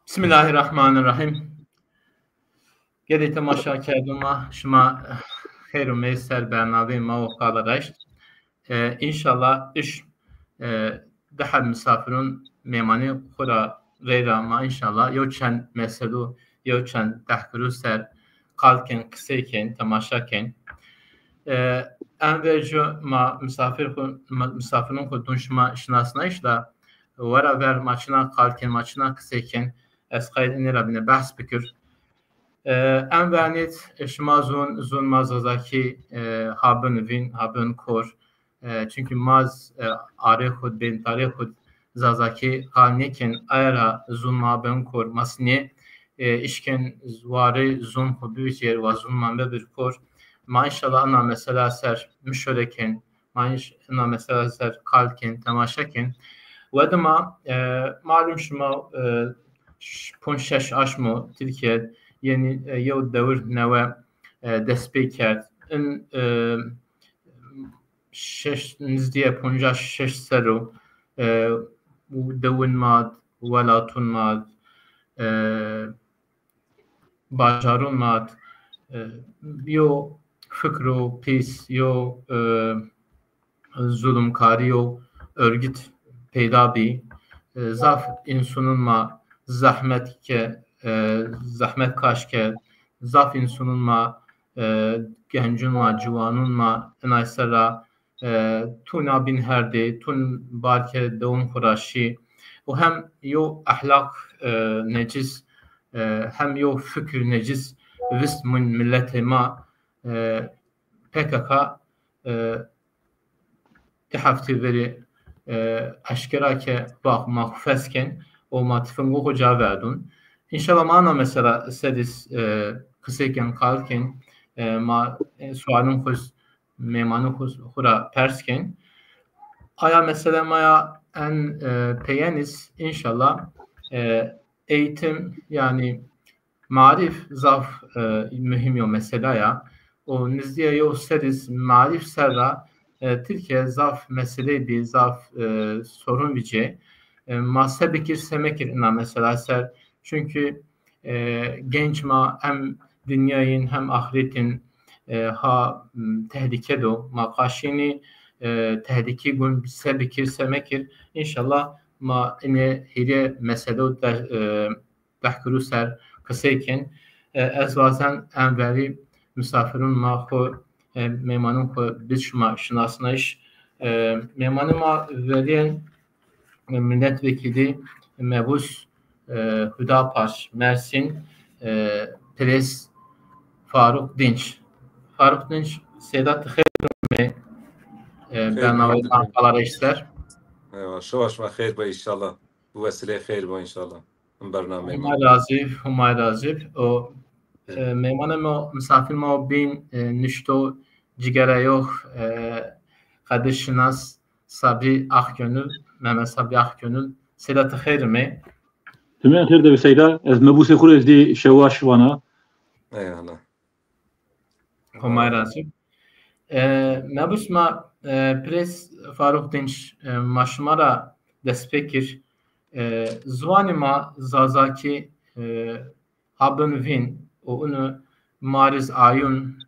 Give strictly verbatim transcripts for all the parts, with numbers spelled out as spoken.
Bismillahirrahmanirrahim. Gedê temaşakerdûn ma, şima xeyr ûmey ser bernameyê ma û Qala Reşt. E, înşallah iş, e, di heb misafirûn mêmanê xwu ra rey ra ma înşallah yew çend meselu, yew çend dehkirû ser qal kên, qisey kên, temaşa kên. E, en vercu ma misafir xwu, ma, misafirûn xwu dûn şima şinasnayîş da, wera ver ma çina qal kên, ma çina qisey kên, ez qayîl inê ra bîne behs bikir. E, en vernît, e, şima zûn, zûn ma Zazakî, e, ha bin vîn, ha bin kor. E, çunkî ma z-, e, arê xwu, bêntarê xwu Zazakî qal nêkên, aye ra zûn ma bin kor, ma sinê, e, îşkên warê zûn xwu bivicêr, wa zûn ma bibir kor. Ma înşallah ina mesela ser mişore kên, ma înş-, ina mesela ser qal kên, temaşe kên. Wedima, e, malum şima, e, ş-, ponc şeş aşm o Tirkîye yenî, e, yew dewir newe, e, dest pê kerd. In, e, şeş, nizdîye poncaş şeş serr o, e, dewin ma d, welatûn ma d, e, bajarûn ma d, e, yo fikro pîs, yo, e, zulumkarî, yo örgüt peyda bî. E, zaf însûnûn ma zehmet ke, e, zehmet kaş ke, zaf însûnûn ma, e, gencûn ma, ciwanûn ma inay ser ra, e, tûna bîn herdê, tûn barke dewon xwu ra şî. Û hem yo ehlaq, e, necis, e, hem yo fikir necis vist mûn miletê ma, e, P K K, e, di heftê verî, e, eşkera ke, vax ma xwu fes kên û ma tifingû xwu ca verdûn. Înşallah ma ana mesela sedis, e, qisey kên, qal kên, e, ma, e, sualûn xwu z-, mêmanû xwu, xwu ra pers kên. Aya mesele ma ya en, e, peyenîs înşallah, e, eğitim, yanî marîf zaf, e, muhîm yo mesela ya. Û nizdîye yew serîs marîf ser ra, e, Tirkîye zaf meseley bî, zaf, e, sorun bî cê. E, ma se bikir se mekir ina mesela ser. Çunkî, e, genç ma hem dinyayîn hem axretîn, e, ha, m, tehlîke do. Ma qaşînî, e, tehlîkî gun se bikir se mekir. Înşallah ma inê hîrê mesele de, e, dehkirû ser qisey kên. E, ez wazen en verî misafirûn ma xwu, e, mêmanûn xwu bid şima şinasnayîş. E, mêmanê ma verîyen, e, milletvekilî mebûs, e, Hudapar Mersîn, e, Pirês Faruk Dinç. Faruk Dinç, seyda ti xeyr ûmê, e, bernameyê ma Qala Reşt ser. Eywa, şewa şima xeyr be înşallah. Bi wesîleyê xeyr bo înşallah. Em bernameyê ma. Humay razî, Humay razî. O, e, mêmanê ma, misafir ma o bîn, e, nişto cigereyox, e, qedirşinas Sabrî Akgönül, Mehmet Sabrî Akgönül. Seyda ti xeyr ime. Ti mîyan xêr de bi Seyda. Ez mebûsê xwu rê zî şewa şiwana. Eyvallah. Homay razî. E, mebûs ma, e, Pirês Faruk Dinç, e, ma şima ra dest pê kir. E, ziwanê ma Zazakî, e, ha bin vîn û unu ma rê z ayûn,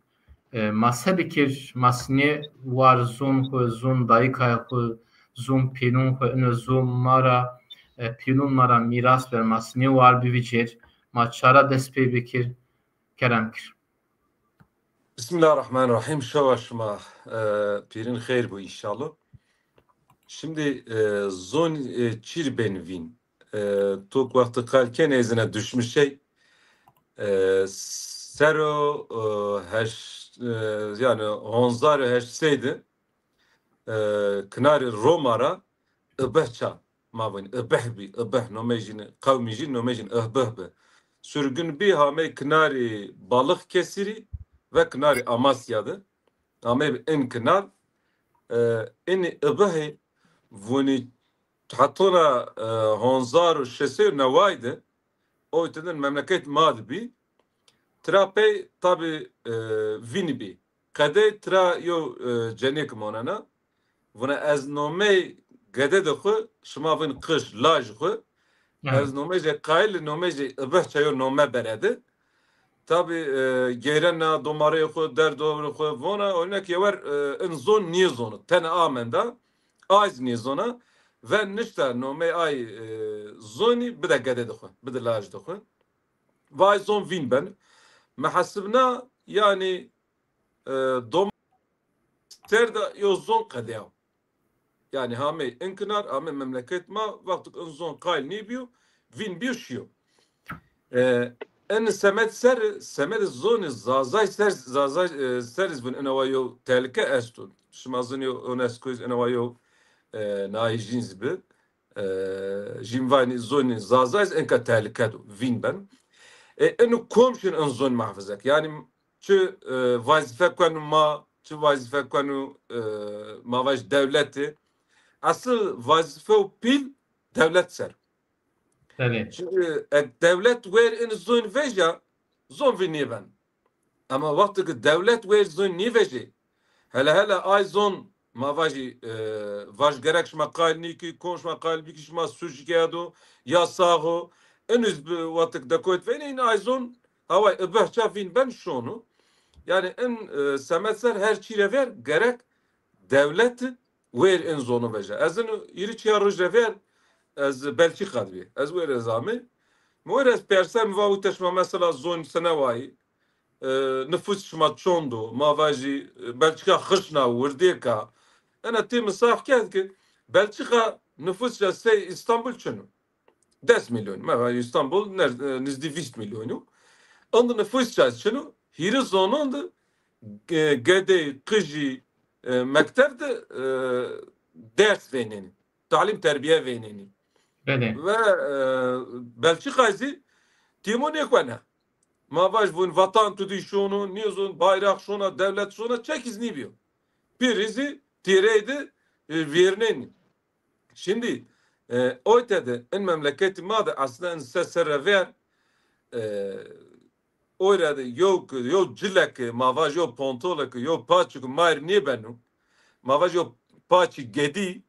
e, ma se bikir, ma sinê war zûn xwu, zûn dayîkaya xwu, zûn pîlûn xwu, unu zûn ma ra, e, pîlûn ma ra mîras ver, ma sinê war bivicêr, ma ça ra dest pê bikir, kerem kir. Bismillahirrahmanirrahim. Şewa şima, e, pîrin xeyr bo înşallah. Şimdi, e, zon, e, çîr bên vîn. E, tok wextî qal kenê ez ina düşmüş şey. E, sero, e, heş, e, yani honzar û heşt sey de, e, kinarê Roma ra Ibeh ça. Ma vin Ibeh bî, Ibeh nomê jin, qewmî jin nomê jin Ihbeh bi. Sürgün bî, hamey kinarê Balıkesirî ve kinarê Amasya de. Amey bi in kinar, e, inî Ibehî vunî hetona, e, honzar û şeş sey û neway de, oy tedin memleket ma de bî. Tira pey tabî, e, vînî bî. Qedê tira yo, e, cenêk monena. Vuna ez nomey gedede xwu, şima vin qij, laj xwu, Evet. Ez nomejê qayil, nomejê ibih çeyo nome beredi. Tabi, e, geyrena domareyê xwu, derdo xwu vona, örnek yewer, e, in zon nêzono, tene amenda, ay zî nêzona, ven nişta nomey ay, e, zonî bide gedê de xwu, bide laj de xwu. Vay zon vîn ben. Mi hesibna, yani, e, dom-, ser de yo zon qedeya. Yani hamey in kinar, hamey memleket ma, wextik in zon qayl nêbiyo, vîn biyo şiyo. E, en semed ser, semed zonî Zazay ser, Zazay, e, ser iz vun ina wa yo tehlike esto. Şima zin yo UNESCO iz ina wa yo, e, nayî jîn zi bi. E, jîn vanî zonî Zazay iz enka tehlike do, vîn ben. E, inu kom şin in zon muhafizek. Yani çi, e, vazife kenu ma, çi vazife kenu, e, ma vaj dewleti. Asıl vazife û pîl dewlet ser. Belê. Çünkü ek dewlet wer in zon veja, zon vî nêben. Ama wextê ki dewlet wer zon nêvejê, hele hele ay zon ma vajî, e, vaj gerek şima qayl nîkî, kon şima qayl bîkî, şima suc keyado, ya sax o. In iz bi wextê ki dekoyt veynê, in ay zon haway ibih ça vîn ben şono. Yani in, e, semed ser her çî re ver gerek dewlet wer in zonu veja. Ez in hîrî çiya roj re ver, ez Belçîka de bî. Ez wer ez amê. Mi wer ez persem va ute şima mesela zon sene wayî, e, nifus şima çond o, ma vajî, e, Belçîka xişna, wirdêka. Ena tê mi sax kerd ki Belçîka nifus ca sey Îstanbul çin o. Des milyon. Ma vajî Îstanbul ner-, e, nizdî vîst milyon o. Indi nifus ca çin o. Hîrî zonon de, e, gedey, qijî, e, mekteb de, e, ders veynenî. Talim terbiye veynenî. Belê. Ve, e, Belçîka zî tîmo nêkuena. Ma vaj vun vatan tu dî şono, nêzon bayraq şona, dewlet şona, çek iz nîbîyo. Pîrî zî tîrey de, e, vîrnenî. Şimdi, e, oyte de in memleketî ma de aslında in se serre ver, e, oyra de yo, yo cilek, ma vaj yo pontolek, yo paçik mayr nêbeno. Ma vaj yo paçî gedî,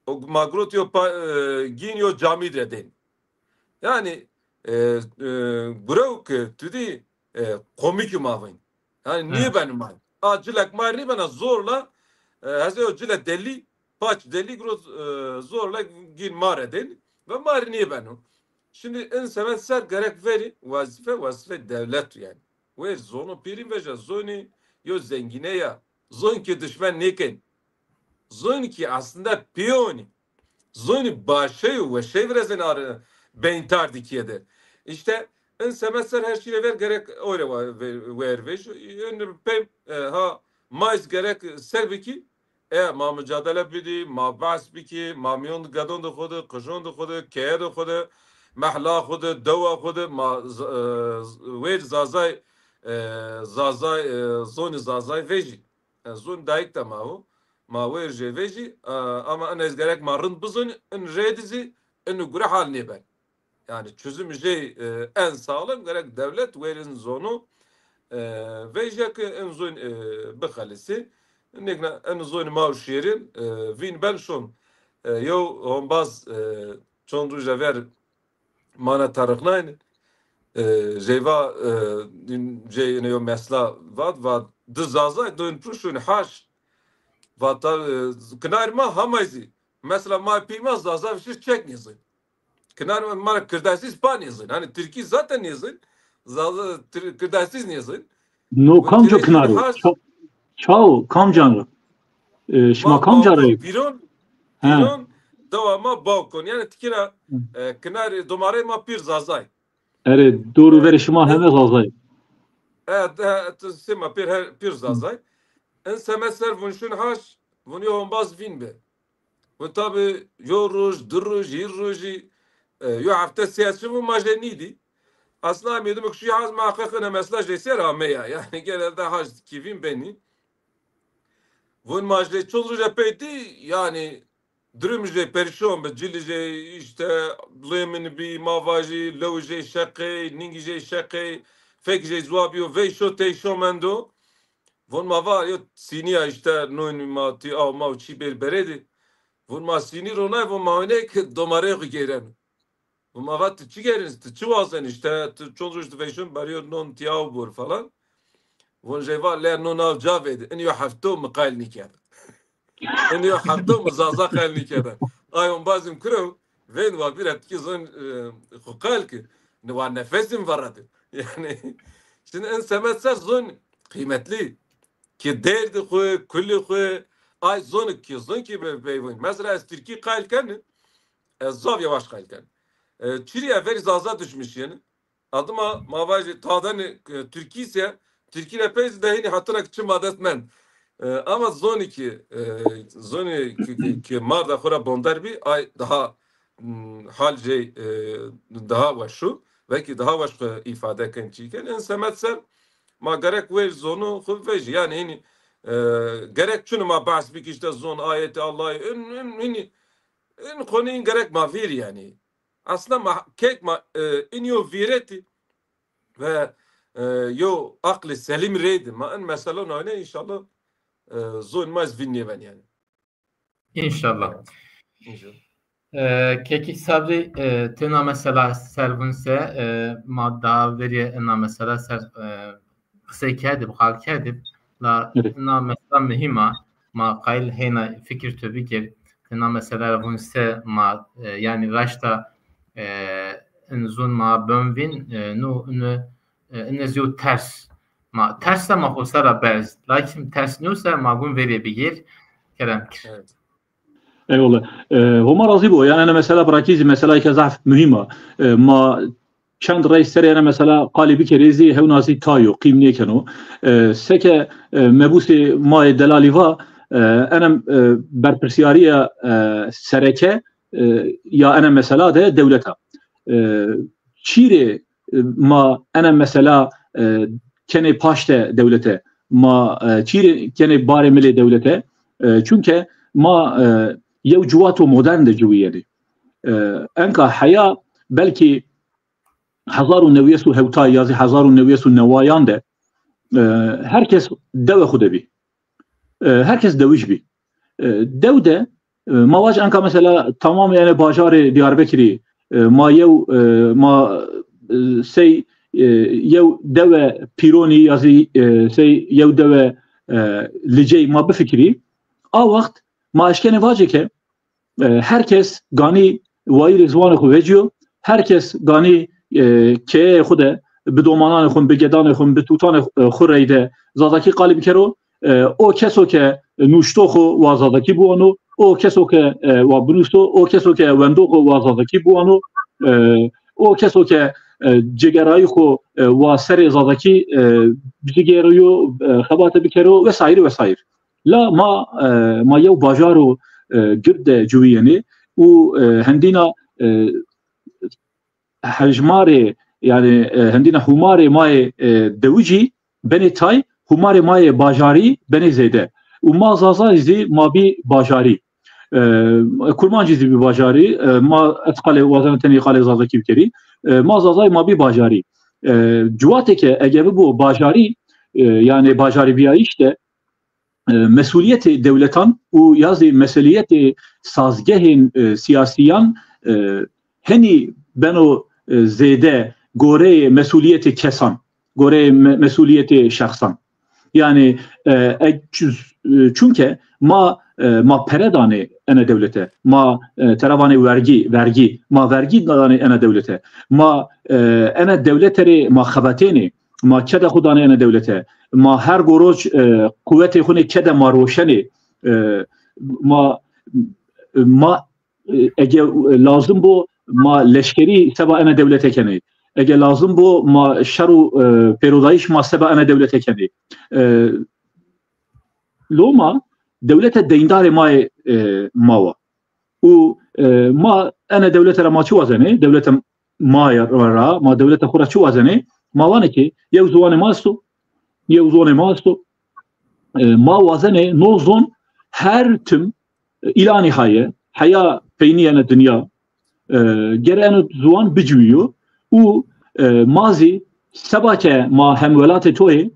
o ma grot yo pa-, e, gîn yo camî re dên. Yani, e, e, gurewk tu dî, e, komîkî ma vîn. Yani nîye ben may? A cilek may nîbena zorla, e, heze yo cile delî, paç delî gro, e, zorla gîn ma re dên ve may nîye beno. Şimdi in semed ser gerek verî vazife, vazife dewlet yani. Wê zono pîrîn veja, zonî yo zengîne ya. Zon ki dişmen nêken. Zon ki aslında piyonî. Zonî başey û weşey virezenî arê beyntar dikîye de. İşte in semed ser her çî re ver gerek o re wa-, ve-, wer vejî. In pey, e, ha ma iz gerek ser bikî. E, ma mucadele bidî, ma behs bikî, ma mîyon gedon de xwu de, qijon de xwu de, keye de xwu de, mehla xwu de, dewa xwu de, ma z-, e, z-, wer Zazay, e, Zazay, e, zonî Zazay vejî. E, zon dayik de ma o. Ma wer jê vejî, e, ama ina iz gerek ma rind bizonî, in rê de zî inu gure hal nêben. Yani çözüm jê, e, en sağlam gerek dewlet wer in zonu, e, vejya ki in zon, e, bixelisî. Nêkna in zon ma û şêrin, e, vîn ben şon. E, yew hombaz, e, çond roj ver mana tarixnayne. E, jey va, e, jey ine yo mesela vat, vat di Zazay doyun puşun haş. Vata, e, kinar ma hamay zî. Mesela ma pî ma Zaza vişir çek nêzin. Kinar ma Kirdaşîz pa nêzin. Hani Tirkî zaten nêzin. Zaza Tir-, Kirdaşîz nêzin. No kamca kinar o? Ça-, çao, kamcan o? E, şima kamca ra? Pîron, Pîron, dewa ma Bawkon. Yani tikira, e, kinarê domarê ma pîr Zazay. Erê, dor û verê şima heme Zazay. E, de, tu sê ma pîr, her, pîr Zazay. In semed ser vun şun haş, vun yo hombaz vîn bi. Vun tabi yo roj, di roj, hîr rojî, e, yo hefte sîyet şi vun ma jê nîdî. Aslında mîyedimik şu yaz muhakkak ina mesela jê ser ameya. Yani genelde haş kîvîn benî. Vun ma jê çol roja pey dî, yani durum jê perîşon bi, cilî jê işte lêmin bî, ma vajî, lew jê şeqey, ningî jê şeqey, fek jê ziwa bîyo, vey şo tey şo mendo. Vun ma va yo sînîya işte noyn ma tî aw ma û çî bêr berê dî. Vun ma sînî ronay, vun ma oyney ki domarê xwu geyreno. Ma va tu çi gerîn, tu çi wazenî, îşte tu çond roj tu vejîyon, beriyo non tîya bor falan. Von jê va lê no nav ca vêdî. Inî yo hefto mi qayl nîkerda. Inî yo hefto mi Zaza qayl nîkerda. Ay ombazîm kuro, vên wa bîra tikî zon, e, xu qayl ki. Ni wa nefesîm verradî. Yanî, şimdi in semed ser zon qîmetlî. Ki derdî xu, kulî xu, ay zon ki, zon ki be-, beyvon. Mesela ez tirkî qayl kenî, ez zaf yewaş qayl kenî. E, çirî ez verî Zaza düşmüş yenî. Adıma ma vajî tadanî, e, Tirkî se, Tirkî re pey zî de hînî hetuna ki çi ma dest mend. E, ama zonî ki, e, zonî ki, ki, ki mar de xu ra bonder bî, ay daha, m, hal jê, e, daha weş o. Wekî daha weş xu îfade ken, çî ken. En semed ser ma gerek wêr zonu xu vejî. Yanî hînî, e, gerek çinu ma behs bikî îşte zon, ayetê Allahî, in, in, hînî, in konî in gerek ma vîr yanî. Aslında ma, kek ma, e, in yo vîretî ve, e, yo aqlê selîm reydi. Ma in mesela nayne înşallah, e, zon ma ez vîn nêven yanî. Înşallah. Înşallah. E, kekî Sabrî, e, têna mesela ser vun se, e, ma daha verî ina mesela ser, e, qisey kerdîb, qal kerdîb. La Evet. Ina mesela muhîm a. Ma qayil hêna fikir to bikir. Têna mesela ra vun se ma, e, yanî raşta, e, in zon ma bön vîn, e, no, ino, e, in ez yo ters. Ma ters a ma xo sera berz. Lakin ters nîyo se ma vun verî bigir. Kerem kir. Evet. Eyvallah. E, Homa razî bo. Yanî ene mesela bırakî zî mesela ke zaf muhîm a. E, ma çend rey serê ene mesela qalî bikerê zî hewna zî tay o, qîm nêkeno. E, seke, e, mebûsê ma yê delalî va, e, ene, e, berpirsîyarîya, e, sereke, e, ya ene mesela de dewlet a. E, çîrê, e, ma ene mesela, e, kenê paşte dewlete, ma, e, çîrê kenê barê milê dewlete, e, çunke ma, e, yew ciwato modern de ciwîyenê. E, enka heya belkî hezar û new sey û hewtay ya zî hezar û new sey û newayan de, e, her kes dewe xwu de bî. E, her kes dewij bî. E, dew de, e, ma vac enka mesela tamamê ene bajarê Diyarbekirî, e, ma yew, e, ma, e, sey, e, yew dewe Pîronî ya zî, e, sey yew dewe, e, Licey ma bifikirî, a wext ma eşkenê vacê ke, e, her kes ganî wayîrê ziwanê xwu vecîyo, her kes ganî, e, keyeyê xwu de bi domananê xwu, bi gedanê xwu, bi tutanê, e, xwu reyde Zazakî qalî bikero. E, o keso ke nuşto xwu wa Zazakî biwano, o keso ke, e, wa binusno, o keso ke wendo xwu wa Zazakî biwano, e, o keso ke, e, cigerayî xwu, e, wa serê Zazakî, e, bicigêrîyo, e, xebate bikero vesaire vesaire. La ma, e, ma yew bajaro, e, gird de ciwîyenê û, e, hendîna, e, hejmarê, yanî, e, hendîna hûmarê ma yê, e, dewicî benê tay, hûmarê ma yê bajarî benê zêde. Û ma Zazayî zî ma bî bajarî. E, Kurmancî zî bî bajarî. E, ma ez qalê wazena tenê qalê Zazakî bikerî. E, ma Zazayî ma bî bajarî. E, ciwatê ke ege bibo bajarî, e, yanî bajarîbîyayîş de, e, mesulîyetê dewletan û ya zî mesulîyetê sazgehên, e, sîyasîyan, e, henî beno, e, zêde goreyê mesulîyetê kesan, goreyê me-, mesulîyetê şexsan. Yanî, e, e, çü-, e, çunke ma, e, ma pere danê ene dewlete, ma, e, tera vanê wergî, vergî, ma vergî danê ene dewlete, ma, e, ene dewlete rê ma xebetênê, ma keda xwu danê ene dewlete. Ma her goroc, e, quwetê xwu nê kede ma roşenê. E, ma, ma, e, ege lazim bo ma leşkerî seba ene dewlete kenê. Ege lazim bo ma şer û, e, pêrodayîş ma seba ene dewlete kenê. E, loma dewlete deyndarê ma yê, e, ma wa. Û, e, ma ene dewlete ra ma çi wazenê? Dewlete ma ya ra, ma dewlete xwu ra çi wazenê? Ma vanê ki yew ziwanê ma esto, yew zonê ma esto. E, ma wazenê no zon her tim, e, îlanî haye, heya peynî ene dinya, e, gere eno ziwan biciwîyo û, e, ma zî seba ke ma hemwelatê to yê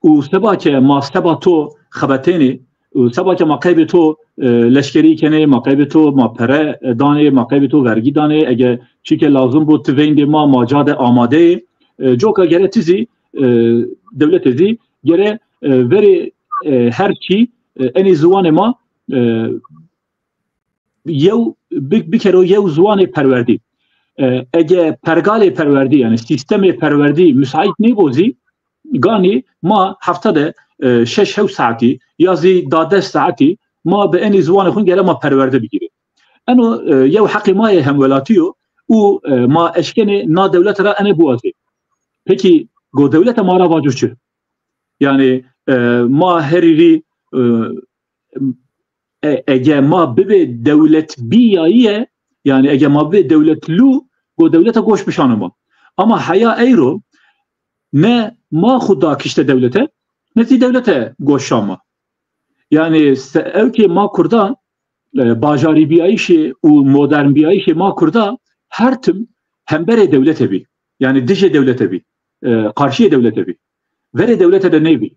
û seba ke ma seba to xebetênê, Û seba ke ma qeybê to, e, leşkerî kenê, ma qeybê to, ma pere, e, danê, ma qeybê to vergî danê, ege çîke lazim bo ti veyndê ma, ma ca de amade yê. E, coka gere ti zî, e, dewlete zî gere, e, verê, e, her çî, e, enê ziwanê ma, e, yew bi-, bikero yew ziwanê perwerdî. E, ege pergalê perwerdî, yanî sîstemê perwerdî musaît nêbo zî, ganî ma hefte de, e, şeş hewt saetî ya zî da des saetî ma bi enî ziwanê xwu gere ma perwerde bigîrê. Eno, e, yew heqê ma yê hemwelatî yo û, e, ma eşkenê na dewlete ra ene biwazê. Pekî go dewlete ma ra vaco çi? Yanî, e, ma herî rî, e, e, ege ma bibê dewletbîyayîye, yanî ege ma bibê dewletlû, go dewlete goş bişano ma. Ama heya eyro ne ma xwu da kişte dewlete, ne zî dewlete goş şa ma. Yanî se-, ewkê ma kurda, e, bajarîbîyayîşê û modernbîyayîşê ma kurda her tim hemberê dewlete bî. Yanî dijê dewlete bî. E, qarşîyê dewlete bî. Verê dewlete de nêbî.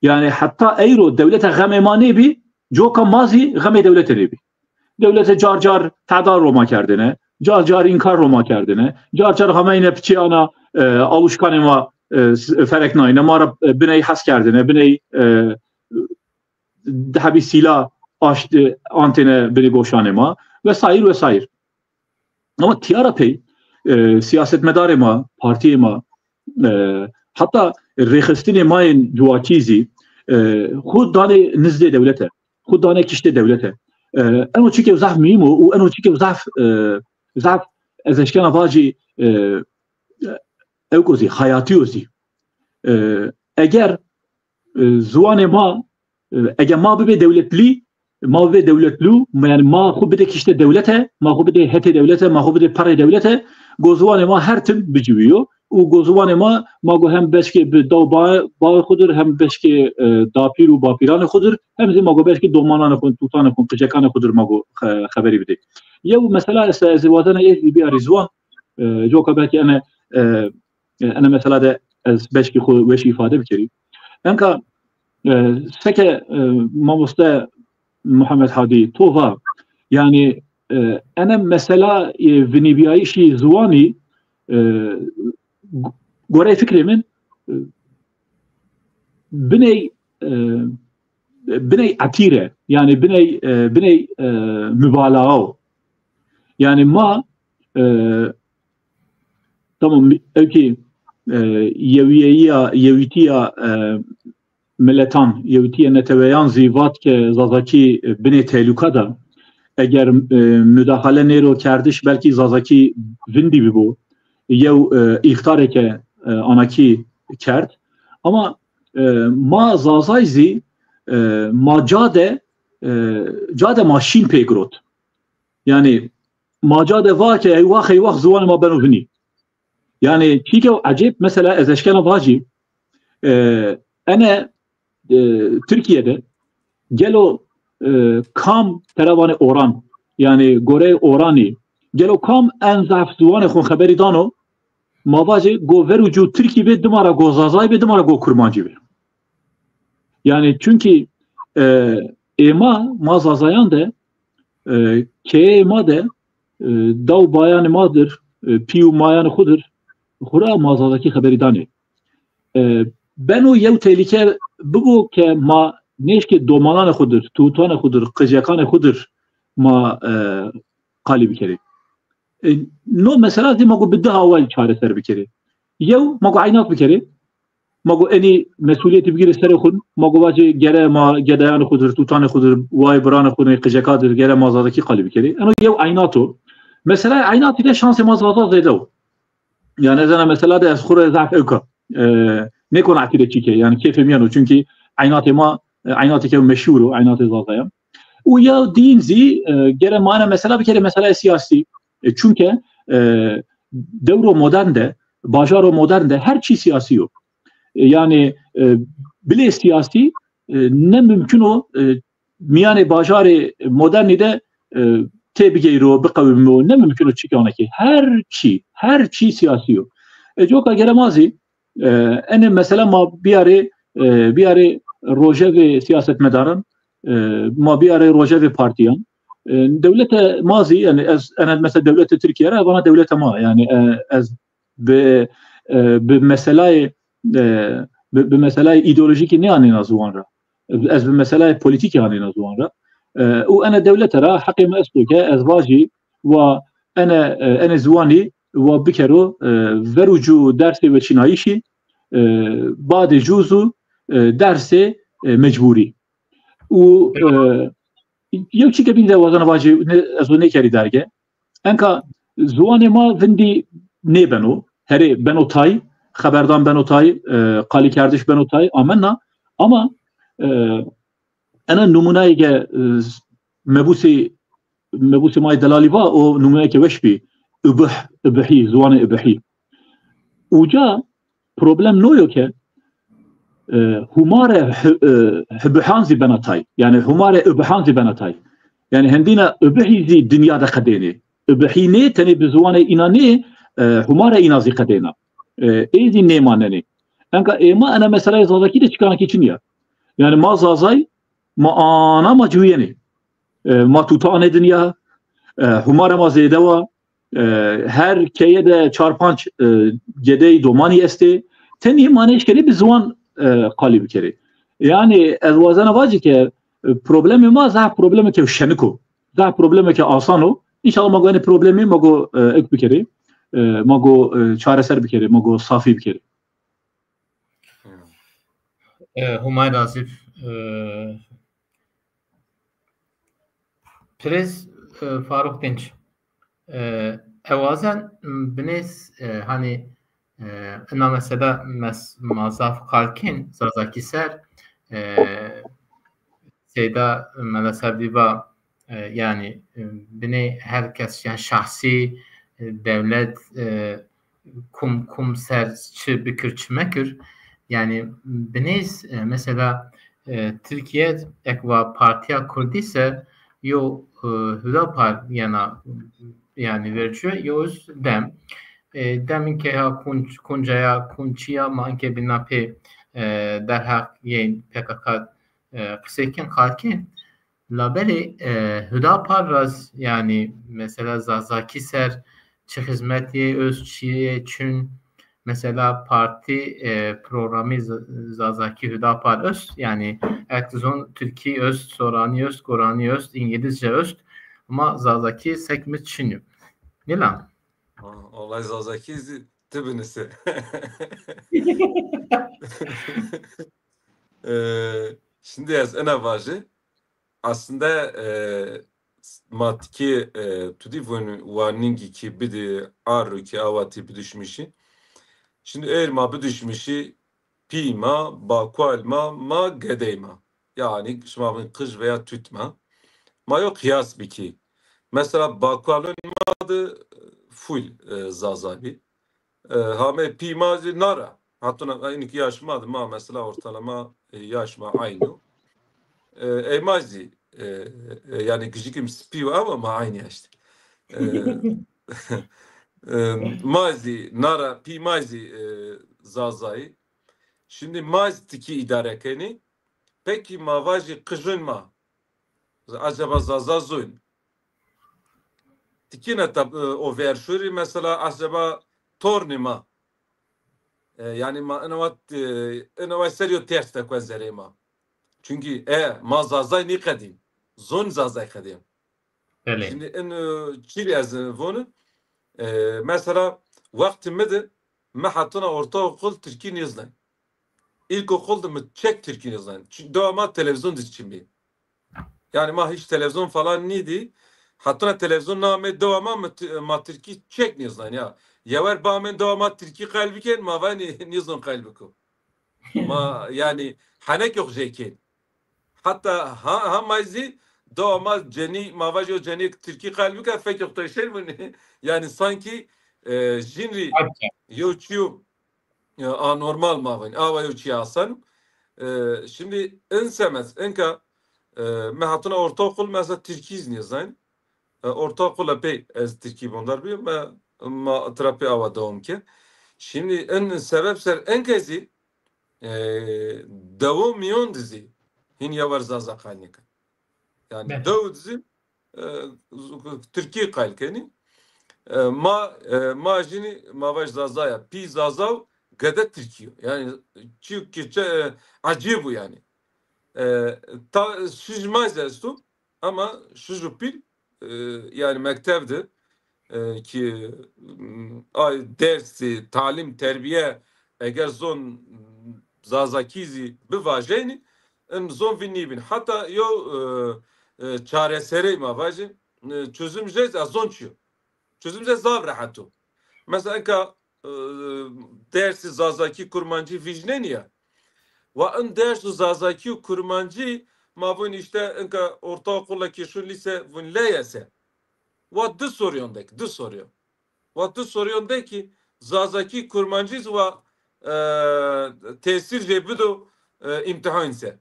Yanî heta eyro dewlete xemê ma nêbî, coka ma zî xemê dewlete nêbî. Dewlete car car teda ro ma kerdêne, car car înkar ro ma kerdêne, car car hameyne piçê ana, e, aluşkanê ma, e, s-, fereknayne, ma ra, e, biney hes kerdêne, biney, e, dehebî sîla aşt, e, antêne binê goşanê ma vesaîr vesaîr. Ama tîya ra pey, e, siyasetmedarê ma, partiyê ma, e, heta rêxistinê ma yên cuakî zî, e, xwu danê nizdê dewlete, xwu danê kiştê dewlete. E, eno çîke zaf muhîm o û eno çîke zaf, e, zaf ez eşkena vacî, e, ewk o zî, hayatî yo zî. E, eger, e, ziwanê ma, e, ege ma bibê dewletlî, ma bibê dewletlû, ma, yanî ma xwu bidê kiştê dewlete, ma xwu bidê hetê dewlete, ma xwu bidê perrê dewlete, go ziwanê ma her tim biciwîyo û go ziwanê ma, ma go hem beşkê bi daw ba-, baê xwu dir, hem beşkê, e, dapîr û bapîranê xwu dir, hem zî ma go beşkê domananê xwu, tutanê xwu, qicekanê xwu dir ma go xe-, xeberî bidê. Yew mesela esta ez ê wazena ê zî biyarî ziwan, e, coka belkî ene, e, e, ene mesela de ez beşkî xwu weş îfade bikerî. Enka, e, seke, e, mamoste Muhammed Hadî to va, yanî, e, ene mesela, e, vinîbîyayîşî ziwanî, e, g-, goreyê fikrê min, e, biney, e, biney etîre, yanî biney, e, biney, e, mubalaxa o. Yanî ma, e, tamam, ewkî, e, yewîyeya, yewîtîya, e, miletan, yewîtîya neteweyan zî vat ke Zazakî, e, binê tehlûka da. Eger, e, mudaxale nêro kerdiş, belkî Zazakî vindî bibo. Yew, e, îxtarê ke, e, anakî kerd. Ama, e, ma Zazay zî, e, ma ca de, e, ca de ma şîn pê girot. Yanî ma ca de va ke eywax eywax ziwanê ma beno vinî. Yanî çîke ecêb mesela ez eşkena vacî, e, ene, e, Tirkîye de gelo, e, kam tera vanê oran, yanî goreyê oranî, gelo kam en zaf ziwanê xwu xeberî dano, ma vacê go ver û cû Tirkî bê, dima ra go Zazay bê, dima ra go Kurmancî bê. Yanî çunkî, e, ê ma, ma Zazayan de, e, keyeyê ma de, e, daw bayanê ma dir, e, pî û mayanê xwu dir, xwura ma Zazakî xeberî danê. E, beno yew tehlîke bibo ke ma nêşkê domananê xwu dir, tutanê xwu dir, qicekanê xwu dir ma, e, qalî bikerê. E, no mesela zî ma go bi di hawal çareser bikerê. Yew, ma go eynat bikerê. Ma go enî mesulîyetî bigîrê serê xwu. Ma go vacê gere ma gedayanê xwu dir, tutanê xwu dir, wayê biranê xwu nê qiceka dir, gere ma Zazakî qalî bikerê. Eno yew eynat o. Mesela eynatî de şansê ma Zaza zêde o. Yanî ez ena mesela de ez xwu rê zaf ewka. E, nêkona etî de çîke. Yanî kêfê mi yeno. Çunkî eynatê ma, e, eynatêke meşhur o, eynatê Zazayan. Û ya dîn zî, e, gere ma ena mesela bikerê meselaya siyasî. E, çunke, e, dewro modern de, bajaro modern de her çî siyasî yo. E, yanî, e, bilê siyasî, e, ne mumkin o, e, mîyanê bajarê modernî de, e, têbigeyro, biqewimo, ne mumkin o çîke ona kî. Her çî, her çî siyasî yo. E, coka gere ma zî, e, enê mesela ma biyarê, e, biyarê rojevê siyasetmedaran, E, ma biyarê rojevê partîyan. E, dewlete ma zî, yanî ez, ene mesela dewlete Tirkîye ra vana dewlete ma. Yanî, e, ez bi, e, bi meselayê, e, bi, bi meselayê îdeolojîkî nêanêna ziwan ra. Ez bi meselayê polîtîkî anêna ziwan ra. E, û ene dewlete ra heqê mi esto ke ez vajî wa ene, e, ene ziwanî wa bikero, e, ver û cû dersê weçînayîşî, e, badê cû zû, e, dersê, e, mecbûrî. Û, e, yew çîke bîn de wazena vajî, ne, ez o nêkerî derge. Enka ziwanê ma vindî nêbeno. Herê beno tay, xeberdan beno tay, e, qalîkerdiş beno tay, amenna. Ama, e, ena numûnayê ke, e, mebûsê, mebûsê ma yê delalî va, o numûneyeke weş bî. Ibih, ibihî, ziwanê ibihî. Uca problem no yo ke, e, hûmare hi-, e, hibihan zî bena tay. Yanî hûmare ibihan zî bena tay. Yanî hendîna ibihî zî dinya de qedênê. Ibihî nê, tenê bi ziwanê înan nê, e, hûmare înan zî qedêna. E, ê zî nêmanenê. Enka ê ma ena meseleyê zazakî de çikanakî çin ya. Yanî ma zazay, ma ana ma ciwîyenê. E, ma tuta anê dinya, e, hûmare ma zêde wa, e, her keye de çar panc, e, gedey domanî estê. Tenê ma nêşkenê bi ziwan, e, qalî bikerê. Yanî ez wazena vajî ke, e, problemê ma zaf problemeke şenik o. Zaf problemeke asan o. Înşallah ma go enê problemî ma go, e, ek bikerê. E, ma go, e, çareser bikerê, ma go safî bikerê. E, Humay razî. E, Pirêz, e, Faruk Dinç. E, ewazen, m, binês, e, hani, e, ina mesela mes-, ma zaf qal kên Zazakî ser, e, Seyda Mela Sevdî va, e, yani, e, binê her kes, yani şahsî, e, dewlet, e, kum, kum ser çi bikir, çi mekir. Yani binês, e, mesela, e, Tirkîye ek va partîya kurdî ser yo, e, Hudapar yena, yani vercu yo öz dem. E, dem inke ha kunc-, kuncaya, kunciya ma inke bina pê, e, derheq yên P K K, e, qisey kên, qal kên. Labelê, e, Hudapar ra z-, yani mesela Zazakî ser çi xizmetî yê öz, çi yê çün, mesela partî, e, programî Z-, Zazakî Hudapar öst, yani ek zon Tirkî öst, Soranî öst, Goranî öst, İngilizce öst, ama Zazakî sek mi çin yo. Nîlan? Ha, olay Zazakî zî ti binise. E, şimdi ez ena vajî. Aslında, e, ma tikî, e, tu dî vun warningî kî bidî arru kî awa tî biduşmîşî. Şimdi eğer ma biduşmîşî pî ma, bakual ma, ma gedey ma. Yani şima vun qij veya tut ma. Ma yo qiyas bikî. Mesela bakualun ma de full, e, Zaza bî. E, hame pî ma zî nara. Hatuna, e, înî ki yaş ma de ma mesela ortalama, e, yaş ma aynı. E, ey ma zî, e, e, yani gijikî mi spî wa ama ma aynı yaşta. E, e, ma zî nara, pî ma zî, e, Zazayî. Şimdi ma zî tikî îdare kenî. Peki ma vajî qijun ma. Acaba Zaza zun? Tikîne tab-, e, o verşurî mesela acaba tornî ma. E, yani ma ina wa, e, ina wa ser yo ters de kuen zerê ma. Çünkü, e, ma Zazay nîqedîn. Zon Zazay qedîn. Belê. Şimdi in, e, çî ez, e, vonu, e, mesela wextî mi de mi hetuna ortaokul Tirkî nêznen. İlkokul de mi çek Tirkî nêznen. Çi-, dewa ma televîzyon de çin bî. Yani ma hiç televîzyon falan nîdî. Hetuna televîzyon namê dewa ma, mi ti-, ma Tirkî çek nêznen ya. Yewer bamên dewa ma Tirkî qal bikên, ma va nê-, nêzon qal biko. Ma yani henek yok jê kên. Hatta ha, ha ma zî dewa ma cenî, ma vaj yo cenî Tirkî qal bike, fek yok teşer bûne. Yani sanki, e, jin rî yo çîyo, e, anormal ma vin. Awa yo çî asan. E, şimdi in semes, inka, e, mi hatuna ortaokul mesela Tirkî zî nêzayn. E, ortaokula pey ez Tirkî bondar bî, ma, ma tira pê awa dewam ke. Şimdi in sebep ser inke zî, e, dewo mîyon de zî hîn ya war Zaza qal nêken. Yanî dew di zî e, Tirkî qayl kenî. E, ma e, ma jînî ma vaj Zaza ya. Pî Zaza û gede Tirkî yo. Yanî çîyo ki çe, e, ecîb o yanî. E, ta şij ma zî esto ama şij û pîl e, yanî mektev de e, ki m, ay dersî, talim, terbiye eger zon Zazakî zî bivajeynî, in zon vîn nîbîn. Heta yo e, e, çareserey ma vajî, e, çözüm jê ez zon çiyo. Çözüm jê zaf rehet o. Mesela enka e, dersî Zazakî, Kurmancî vîjnenî ya. Wa in ders û Zazakî û Kurmancî ma vûn îşte inka ortaokula ki şûn lîse vûn leyese. Wa di sorîyon de ki, di sorîyon. Wa di sorîyon de ki Zazakî, Kurmancî zî wa e, tesîr jê bido e, îmtîhan ser.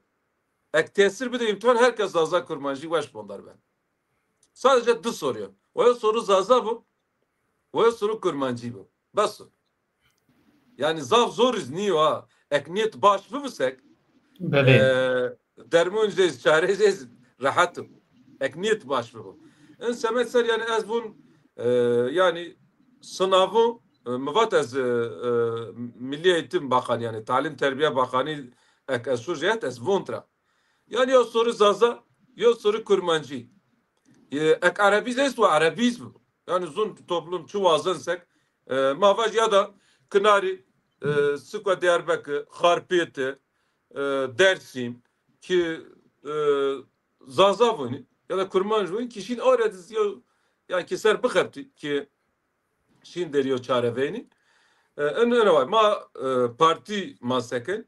Ek tesîr bido îmtîhan herkes Zaza, Kurmancî weş bondar ben. Sadece di sorîyon. Wa yo soru Zaza bo, wa yo soru Kurmancî bo. Bes o. Yanî zaf zor iz nîyo ha. Ek niyet baş bibisek, belê, e, dermon jê, çare jê rehet o. Ek niyet baş bibo. In semed ser yanî ez vûn e, yanî sinavu e, mi vat ez e, e, Milli Eğitim Bakanı yanî Talim Terbiye Bakanı ek ez şû jêhet ez vûn tira. Yanî yo soru Zaza, yo soru Kurmancî. E, ek Erebîz esto, Erebîz bibo. Yanî zun toplum çi wazensek, e, ma vaj ya da kinarî e, siko Diyarbekir, Xarpêti, e, Dersim ki e, Zaza vûnî ya da Kurmanc vûnî ki şîn ore diz yo, yanî ki ser bixebtî ki şîn derî yo çare veynî. E, in, in vay ma e, partî ma seken.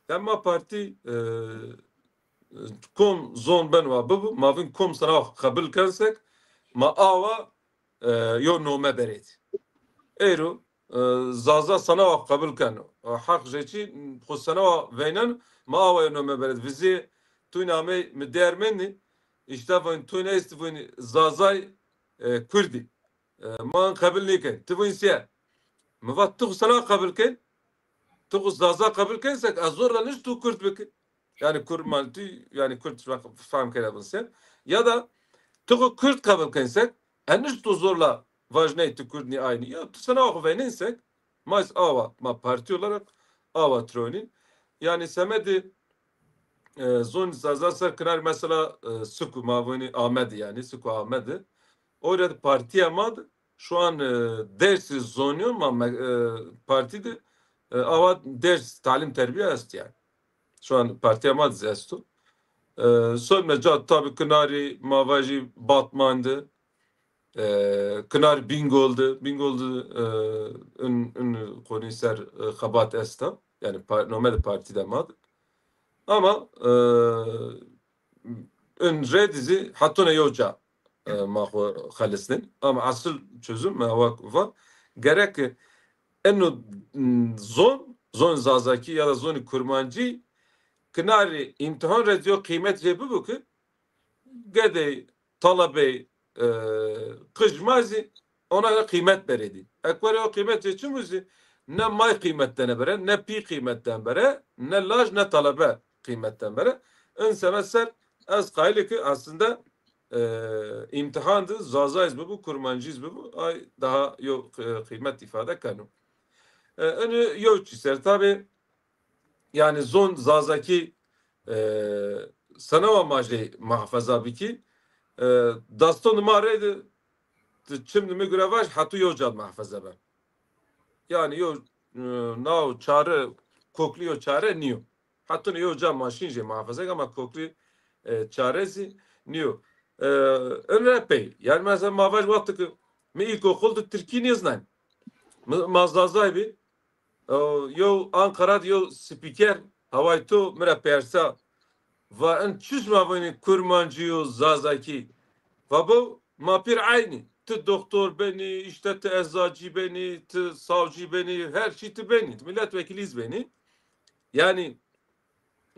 Yanî ma partî e, kom zon ben wa bibo, ma vin kom sena qebul kensek, ma awa e, yo nome berêt. Eyro e, Zaza sena wa qebul keno. E, heq jê çî xo sena wa veynen, ma awa yo nome berêt. Vizê tuyna amey mi der mendî, îşte vin tuyna est vin Zazay e, Kurdî. E, ma in qebul nêken. Ti vin se? Mi vat ti xo sena qebul ken? Ti xo Zaza qebul ken sek ez zor ra nişt tu Kurd biki. Yanî Kurd mal tu, yanî Kurd fehm kere vin se. Ya da ti xo Kurd qebul ken sek, ez nişt tu zor la vaj ney ti Kurd nî aynî. Ya tu sena xo veynen sek, ma iz awa, ma parti olarak awa tronîn. Yanî semedî e, zon Zaza ser kinar mesela e, Siku ma vûnî Amedi yanî Siku Amedi. Orada partiya ma de şu an e, dersî zonîyon ma me- e, parti de e, awa ders talim terbiye est yanî. Şu an partiya ma de esto. E, sonra ca tabi kinarî ma vajî Batman de e, kinar Bingol de, Bingol de e, in, in konî ser e, xebat esta. Yanî par, nome de partî de ma de. Ama e, in rê de zî hetune yew ca e, ma xo xelisnin. Ama asıl çözüm mi hewa va gerek eno zon, zon Zazakî ya da zonî Kurmancî kinarî îmtîhan rê zî yo qîmet jê bibo ki gedey, talebey, e, qij ma zî ona ra qîmet berê dî. Ek were o qîmet jê çimû zî ne may qîmet dene bere, ne pî qîmet den bere, ne laj ne talebe qîmet den bere. In semed ser ez qayilî ki aslında e, îmtîhan de Zazayîz bibo, Kurmancîz bibo, ay daha yo e, qîmet îfade keno. E, eno yo çî ser. Tabi yanî zon Zazakî e, sena wa ma jê muhafaza bikî. E, daston ma rê de, de çim de mi gure vaj, hetu yo ca de muhafaza ben. Yanî yo e, naw çare, koklî yo çare nîyo. Hetune yo ca ma şîn jê muhafaza ke ama koklî e, çare zî nîyo. E, in re pey. Yanî mesela ma vaj wexto ke mi îlkokul de Tirkî nêznan. Mi, ma Zazay bî. E, yew Ankara de yew spîker haway to mi ra persa. Va in çi şima vênî Kurmancî û Zazakî? Va bo ma pîr eynî. Ti doktor benî, îşte ti ezacî benî, ti savcî benî, her çî ti benî. Ti milletvekilî zî benî. Yanî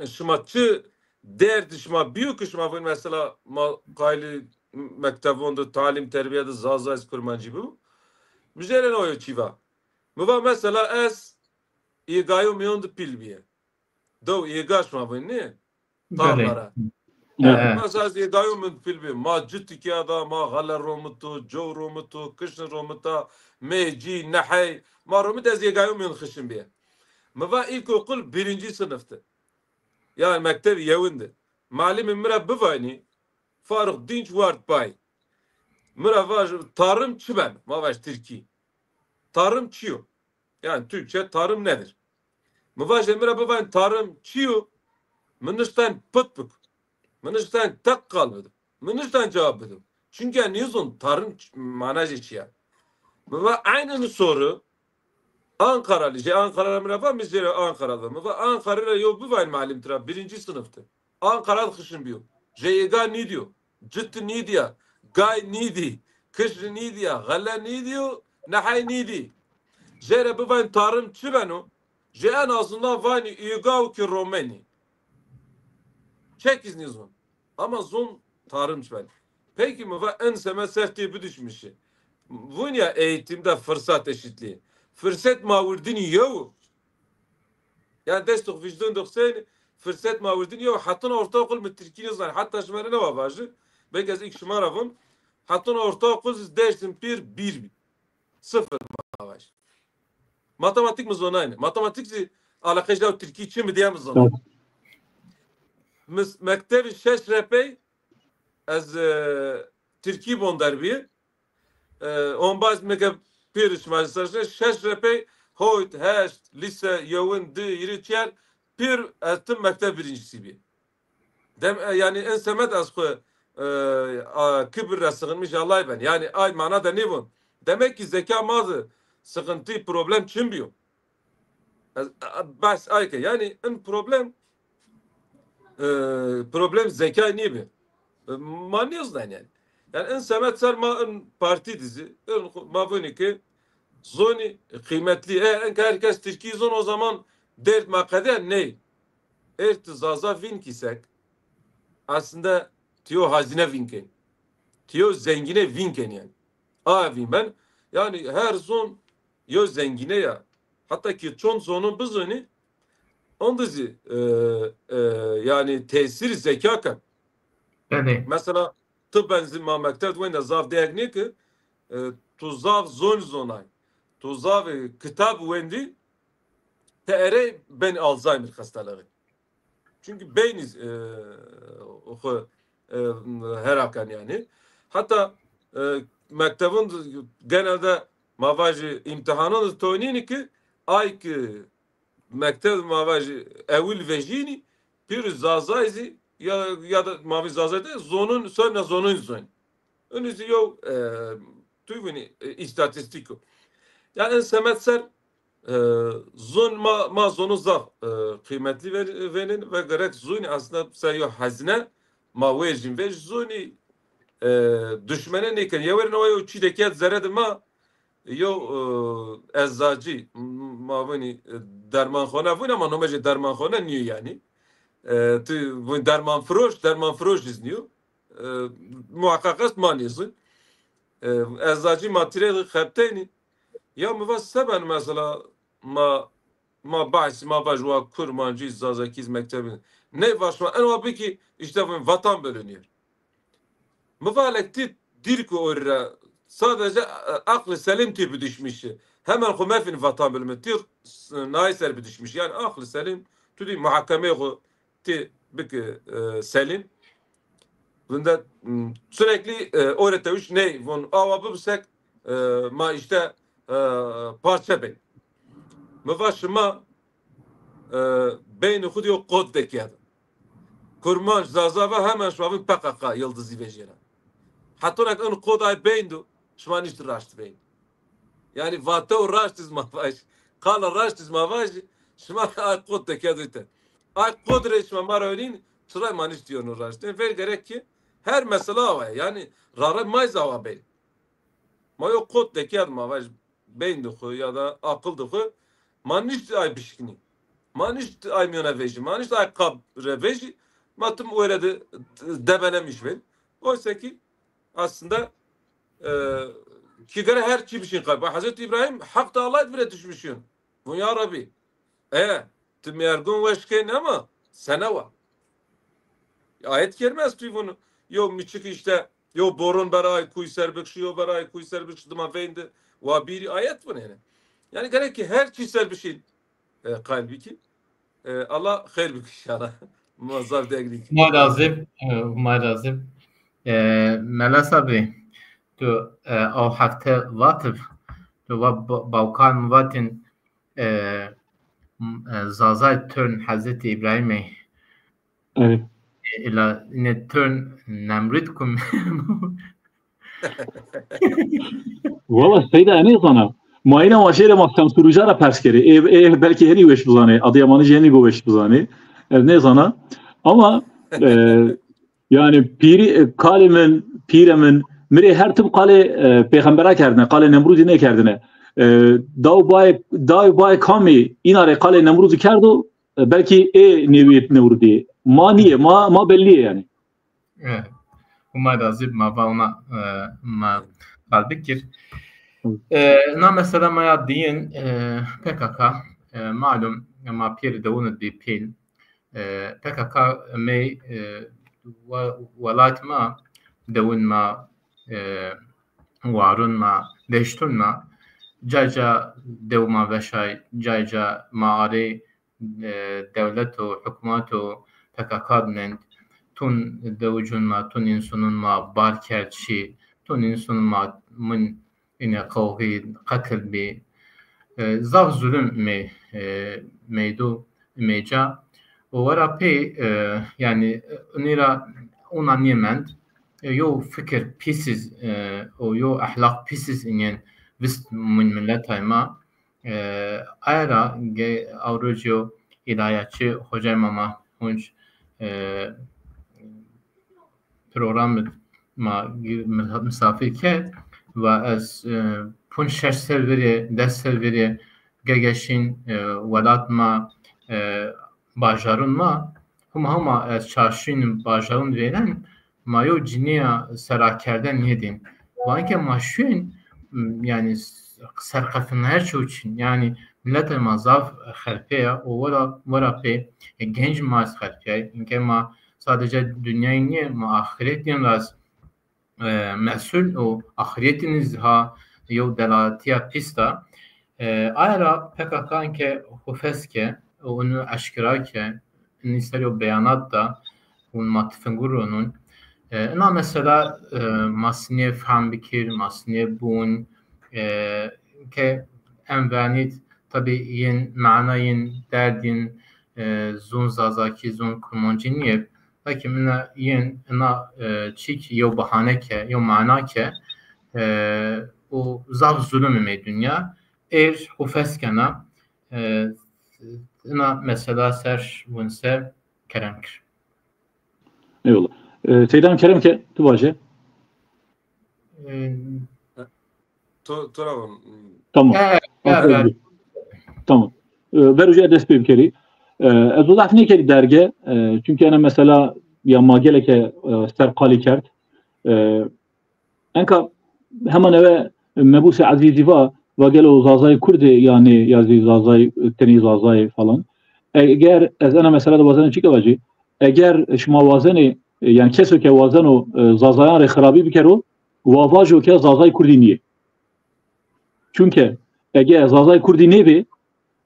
şima çi derdî şima bîyo ki şima vûn mesela ma qayilî mektevon de, talim terbiye de Zazayîz Kurmancî bî? Mi jê rê no yo çî va. Mi va mesela ez êgayo mîyon de pîl bîye. Dew êga şima vûn nê? Tarla ra. Evet. Mesela ez yê dayo min pil bî. Ma citike da, ma xele romito, cow romito, kişn romita, mecî, nehey. Ma romit ez yê dayo min xişin bî. Mi va ilkokul birinci sınıftı. Yani mektebi yewindi. Malimî mi ra bivaynî, Faruk Dinç ward pay. Mi ra vaj, tarım çi ben? Ma vaj Tirkî. Tarım çi yo? Yani Türkçe tarım nedir? Mi vaj, mi ra bivayn tarım çi yo? Mi niştayn pit bik. Mi niştayn tek qal bidim. Mi niştayn cevap bidim. Çünkü nizon tarım ç-, manajê çi ya. Mi va aynı soru Ankaralı, şey Ankara mi ra va, mi zêre Ankara da. Mi va Ankara ra yo bivayn malim tira, birinci sınıftı. Ankara xişin biyo. Jeyega nîdiyo. Cit nîdiya. Gay nîdî. Kişr nîdiya. Xele nîdiyo. Nehay nîdî. Jêre bivayn tarım çi beno? Jê en azından vanî üygaw ki romeni. Çekiz nizon. Ama zon tarım çi ben. Peki mi va en semed ser tê bidişmişi. Vun ya eğitimde fırsat eşitliği. Fırsat ma wirdin yew. Yani destox vicdan doxseyni fırsat ma wirdin yew. Hatta ortaokul mi Tirkî nizan. Hatta şima ne va vajı. Belki ez ilk şima ra vun. Hatta ortaokul dersim pir bir bi. Sıfır ma vaj. Matematik mi zonayne? Matematik zî alaqej law Tirkî çi mi diye mi zonayne? Mis-, mektebi şeş repey ez, e, Tirkî bonder bî. E, ombaz meke pêriş ma şeş repey hoyt, heşt, lise, yewin, di, îri, çer, pêr ez tim mekteb birincisi bî. Dem, e, yani en semed ez xwu, e, a, kibir ra sığınmış Allah'ı ben. Yani ay mana da nêvon. Demek ki zeka ma de sıkıntı, problem çin biyo. Ez, a, bes ay ke. Yani en problem, e, problem zeka nêbi. E, ma nêznan yani. Yani en semed ser ma en parti dizi. En, ma voni ki zoni kıymetli. Eğer en herkes Tirki zon o zaman dert ma qede ney. Eğer ti Zaza vîn kîsek, aslında ti yo hazine vîn ken. Ti yo zengine vîn ken yani. A vîn ben. Yani her zon yo zengine ya. Hatta ki çond zonun bizoni, onda zî, e, e, yani tesir zeka ken. Yani. Mesela tıbben zî ma mekteb wenda zaf dêk nê ki, e, tu zaf zon zonay. Tu zaf, e, kitab wendi, te erey ben Alzheimer hastalığı. Çünkü beyniz, e, xu, e, herakan yani. Hatta, e, mektebin genelde ma vajî imtihanan de tonîni ki ay ki mekteb ma vajî ewil vejîni pîr Zazay zî ya, ya da ma vajî Zazay de zonun, sonra zonun zon. Unu zî yo, e, tu vînî, e, îstatîstîk o. Yani en semed ser, e, zon ma, ma zonu zaf, e, kıymetli ver-, venin ve gerek zoni aslında ser yo hazine ma wejin vej zoni, e, düşmene nêken. Yew erna yo çî de ked zere de ma yo, e, eczacı, m-, ma vini, e, dermanxane vini ama nomejê dermanxane niyo yani. E, tu vin dermanfiroş, dermanfiroş iz niyo. E, muhakkak est ma nêzin. E, eczacı ma tire xebteyni. Ya mi va se ben mesela ma, ma bahsî ma vaj wa Kurmancî, Zazakî, mektebî. Ne va şima en wa bikî işte vatan bölünüyor. Mi va lek ti dîrku orî ra sadece, e, aklı selim ti bidişmişi. Hemen xu mefin vatan bölümü. Ti, e, nay ser bidişmiş. Yani aklı selim tu di muhakeme xu ti biki, e, selim. Vinde, m, sürekli, e, öğretewüş ney von awa bibisek, e, ma işte, e, parça bey. Mi va şima, e, beynî xwu di yo qod dekerdin. Kurmanc, Zaza va hemen şima vin P K K yıldızı vejêra. Hetonek in qod ay beyn du, şima nişt raşt beyn. Yani vate û raşt iz ma vaj. Qala raşt iz ma vaj, şima ay qod dekerdin te. Ay qod rê şima ma ra önîn, çiray ma nişt yonu raşt. Ver gerek ki her mesela awa. Yani rare mayz awa beyn. Ma yo qot dekerd ma vaj beyn di xwu ya da aqil di xwu. Ma nişt ay bişiknî. Ma nişt ay miyona vejî. Ma nişt ay qab re vejî. Ma tim were de debelemiş ben. Oysa ki aslında, e, ki gere her çi bişin qab. Hazreti İbrahim hak da Allah vire düşmüşün. Vun ya Rabbi. E, ti mi ergun weş kên ama sene wa. Ayet kerime ez pî vûn, yo miçik îşte, yo boron berayê kuy ser bikşî, yo berayê kuy ser bikşî, dima veyndî wa bîrî ayet vûnêne. Yanî gerek ki her çî ser bişîn, e, qayl bikî. E, Allah xeyr bikî înşallah. Ma zaf deng nîkî. Huma razî, e, Huma razî. E, Mela Sabrî, tu, e, aw hefte vatib, tu va ba-, bawkan mi vatin, e, m-, e, Zazay torn Hezretî Îbrahîmê. Evet. E, îla ne torn Nemrûd kum. Valla Seyda, ez nêzana. Ma îna ma şêrê ma Şemsûrûja ra pers kerê. Ê, ê, belkî henî weş bizanê. Adıyamanî jî henî go weş bizanê. Ez nêzana. Ama, e, yanî pîrî, e, kalê min, pîrê min, mi rê her tim qalê, e, pêxembera kerdine, qalê Nemrûdî nêkerdine. E, daw bayê, daw bayê kamî îna rê qalê Nemrûdî kerdo, e, belkî ê nêwîyê Nemrûdî. Ma nîyê, ma, ma bellî yê yanî. E, Huma razî, ma va ona, e, ma qal bikir. Hı. E, na mesela ma ya diyin, e, P K K, e, malum, ma pêr dewun di pîl. E, P K K mey, e, we-, welat ma, dewun ma, e, warun ma, deştun ma, ca ca dew ma veşay, ca ca ma arê, e, dewlet û hukmat û P K K dinend, tun dewicun ma, tun însunun ma bar kerd şî, tun însun ma min îne qewxî, qetil bî. E, zaf zulum mey-, e, meydo, meyca. Û wera pey, e, yanî, inî ra ona nêmend, e, yo fikir pîsiz, e, û yo ehlaq pîsiz înên vist min miletay ma. E, aye ra ge-, awro cîyo îlahîyatçî hocay ma ma hunc, e, programê ma gi-, mi-, misafir kerd ve ez, e, punc şeş serr vîrî, des serr vîrî gegeşîn, e, welat ma, e, bajarun ma, huma huma ez çarşîn bajarun veynen, ma yew cinîya serakerde nêdîn. Wa enke ma şuyên, m, yanî s-, serqefilnaye çew çin. Yanî miletê ma zaf xerpê ya û wera, wera pê, e, genc ma ez xerpîyay. Enke ma sadece dinyayî nîyê, ma axîretîn ra z-, e, mesul û axîretîn zî ha yew delaletîya pîst a. E, aye ra P K K enke xwu fes ke û unu eşkera ke, inî ser yo beyanat da, hûn ma tifingû ronûn. E, ina mesela, e, ma sinê fehm bikir, ma sinê bûn, e, ke en vernît, tabî yên mana yên derdîn, e, zûn zazakî, zûn kurmancî nîyê. Lakin ina yên, ina, e, çîk yew bahane ke, yew mana ke, e, û zaf zulum ê mey dinya. Êr xwu fes kena, e, ina mesela ser winse kerem kir. Eyvallah. E, Seydan kerem ke tu vaje. E, To, to ra vûn. Tamam. E, e, e. Tamam. E, ver uca dest pê bikerî. E, ez o zaf nêkerî derge, e, çünkü ena mesela ya ma geleke, e, ser qalî kerd. E, Enka hema newe mebûsê ezîzî va, va gelo zazayê kurdê ya nê, ya zî zazayê, tenê zazayê falan. Eger ez ena mesela de wazenê çîke vacî, eger şima wazenê, e, yanî keso ke wazeno, e, zazayan rê xirabî bikero, wa vajo ke zazayê kurdî nîyê. Çunke ege zazayê kurdî nêbê,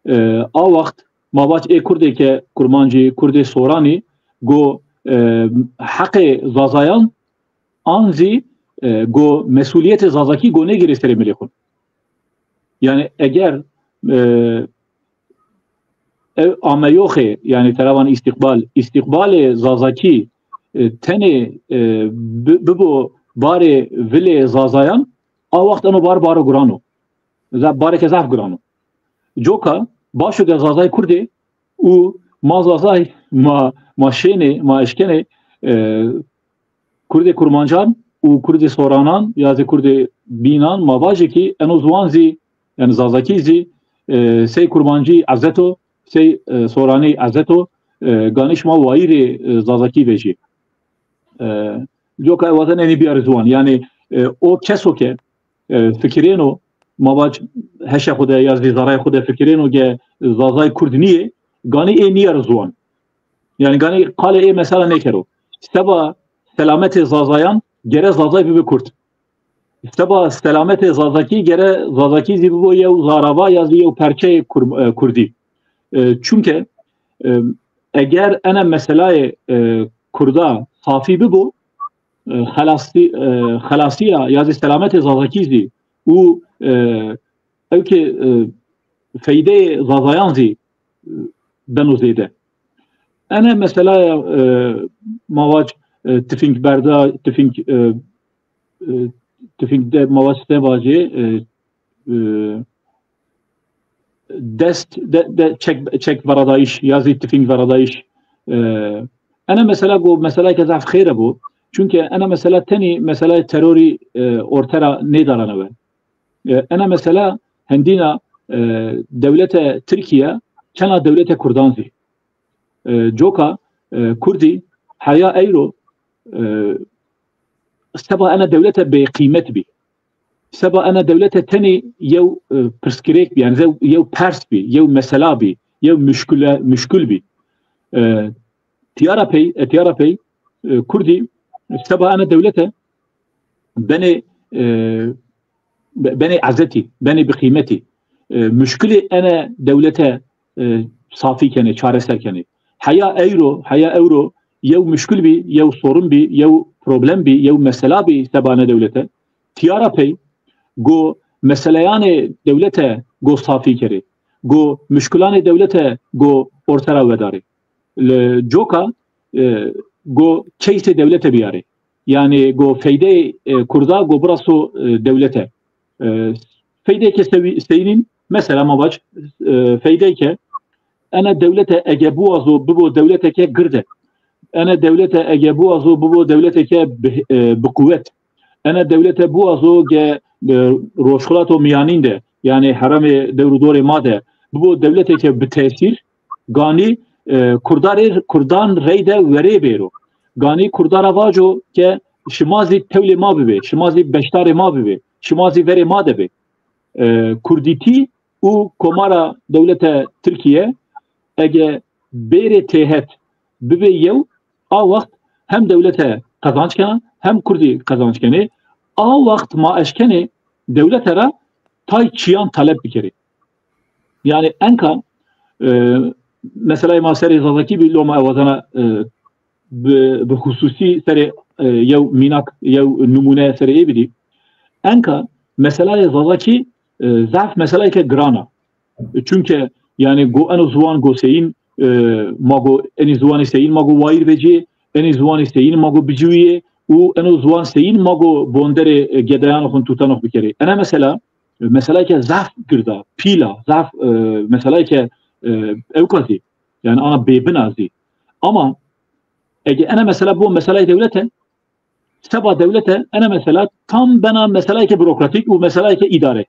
e, a waxt ma vac ê kurdê ke kurmancî, kurdê soranî, go, e, heqê zazayan an zî, e, go mesulîyetê zazakî go nêgirê serê milê xwu. Yanî eger, e, ev ameyoxê, yanî teravan îstîqbal, îstîqbalê zazakî, e, tenê, e, bi-, bibo barê vilê zazayan, a waxt eno bar baro guran o. Za-, bareke zaf guran o. Coka, başo ke zazay kurdê û ma zazay, ma, ma şênê, ma eşkenê, e, kurdê kurmancan û kurdê soranan ya zî kurdê bînan ma vajê kî eno ziwan zî, yanî zazakî zî, e, sey kurmancî ezet o, sey, e, soranî ezet o, e, ganî şima wayîrê, e, zazakî vejî. E, coka ez wazen enî biyarî ziwan. Yanî, e, o keso ke, e, fikirêno, ma vac heşê xwu de ya zî zereyê xwu de fikirêno ke zazay kurd nîyê, ganî ê nîyaro ziwan. Yanî ganî qalê ê mesela nêkero. Seba selametê Zazayan gere Zazay bibi Kurd. Seba selametê Zazakî gere Zazakî zî bibo yew zarava ya zî yew perçeyê Kur-, e, Kurdî. E, çunke, e, eger ene meselayê, e, Kurda safî bibo, e, xelasî-, e, xelasîya ya zî selametê Zazakî zî û, e, ewkê, e, feydeyê Zazayan zî, e, beno zêde. Ene meselaya, e, ma vac, e, tifing berda, tifing, e, e, tifing de ma vac se vacê, e, e, dest de, de çek, çek veradayış ya zî tifing veradayış. E, ene mesela go, mesela ke zaf xêre bu. Çunke ene mesela tenî mesela terorî, e, ortera nêdarane we. E, ena mesela hendîna, e, dewlete Tirkîye kena dewlete Kurdan zî. E, coka, e, Kurdî heya eyro, e, seba ena dewlete bêqîmet bî. Seba ena dewlete tenî yew, e, pirsgirêk bî, yanî yew, yew pers bî, yew mesela bî, yew muşkule, muşkul bî. E, tîya ra pey, e, tîya ra pey, e, Kurdî seba ena dewlete benê, e, be-, benê ezetî, benê bi qîmetî. E, muşkilê ene dewlete, e, safî kenê, çareser kenê. Heya eyro, heya ewro yew muşkil bî, yew sorun bî, yew problem bî, yew mesela bî seba ene dewlete. Tîya ra pey go meseleyanê dewlete go safî kerê. Go muşkilanê dewlete go orte ra wedarê. Li coka, e, go keysê dewlete biyarê. Yanî go feydeyê, e, Kurda go biraso, e, dewlete. E, feydeyê ke sewî-, seyînîn, mesela ma vac, e, feydeyê ke ena dewlete ege biwazo bibo dewleteke girde. Ena dewlete ege biwazo bibo dewleteke bi, e, bi quwet. Ena dewlete biwazo ge, e, Rojhilato Mîyanîn de, yanî heremê dewr û dorê ma de, bibo dewleteke bi tesîr, ganî, e, Kurdarê, Kurdan reyde werê bêro. Ganî Kurdara vaco ke şima zî tewlê ma bibê, şima zî beşdarê ma bibê, şima zî verê ma de bê. E, Kurdîtî û Komara Dewlete Tirkîye ege bêrê têhet bibê yew, a wext hem dewlete qezanc kena, hem Kurdî qezanc kenê. A wext ma eşkenê dewlete ra tay çîyan talep bikerê. Yanî enka, e, meseleyê ma serê Zazakî bî, loma ez wazena, e, bi, bi xususî serê, e, yew mînak, yew nimûne serê ê bidî. Enka meseleyê Zazakî, e, zaf meseleyeke giran a. Çunke, yanî, go eno ziwan go seyîn, e, ma go enî ziwanî seyîn ma go wayîr vecîyê, enî ziwanî seyîn ma go biciwîyê û eno ziwan seyîn ma go bonderê, e, gedeyan xo, tutanox bikerê. Ena mesela, e, meseleyeke zaf gird a, pîl a, zaf, e, meseleyeke, e, ewka zî, yanî ana bêbin a zî. Ama ege ena mesela bo meseleyê dewlete, seba dewlete ena mesela tam bena meseleyeke burokratîk û meseleyeke îdare.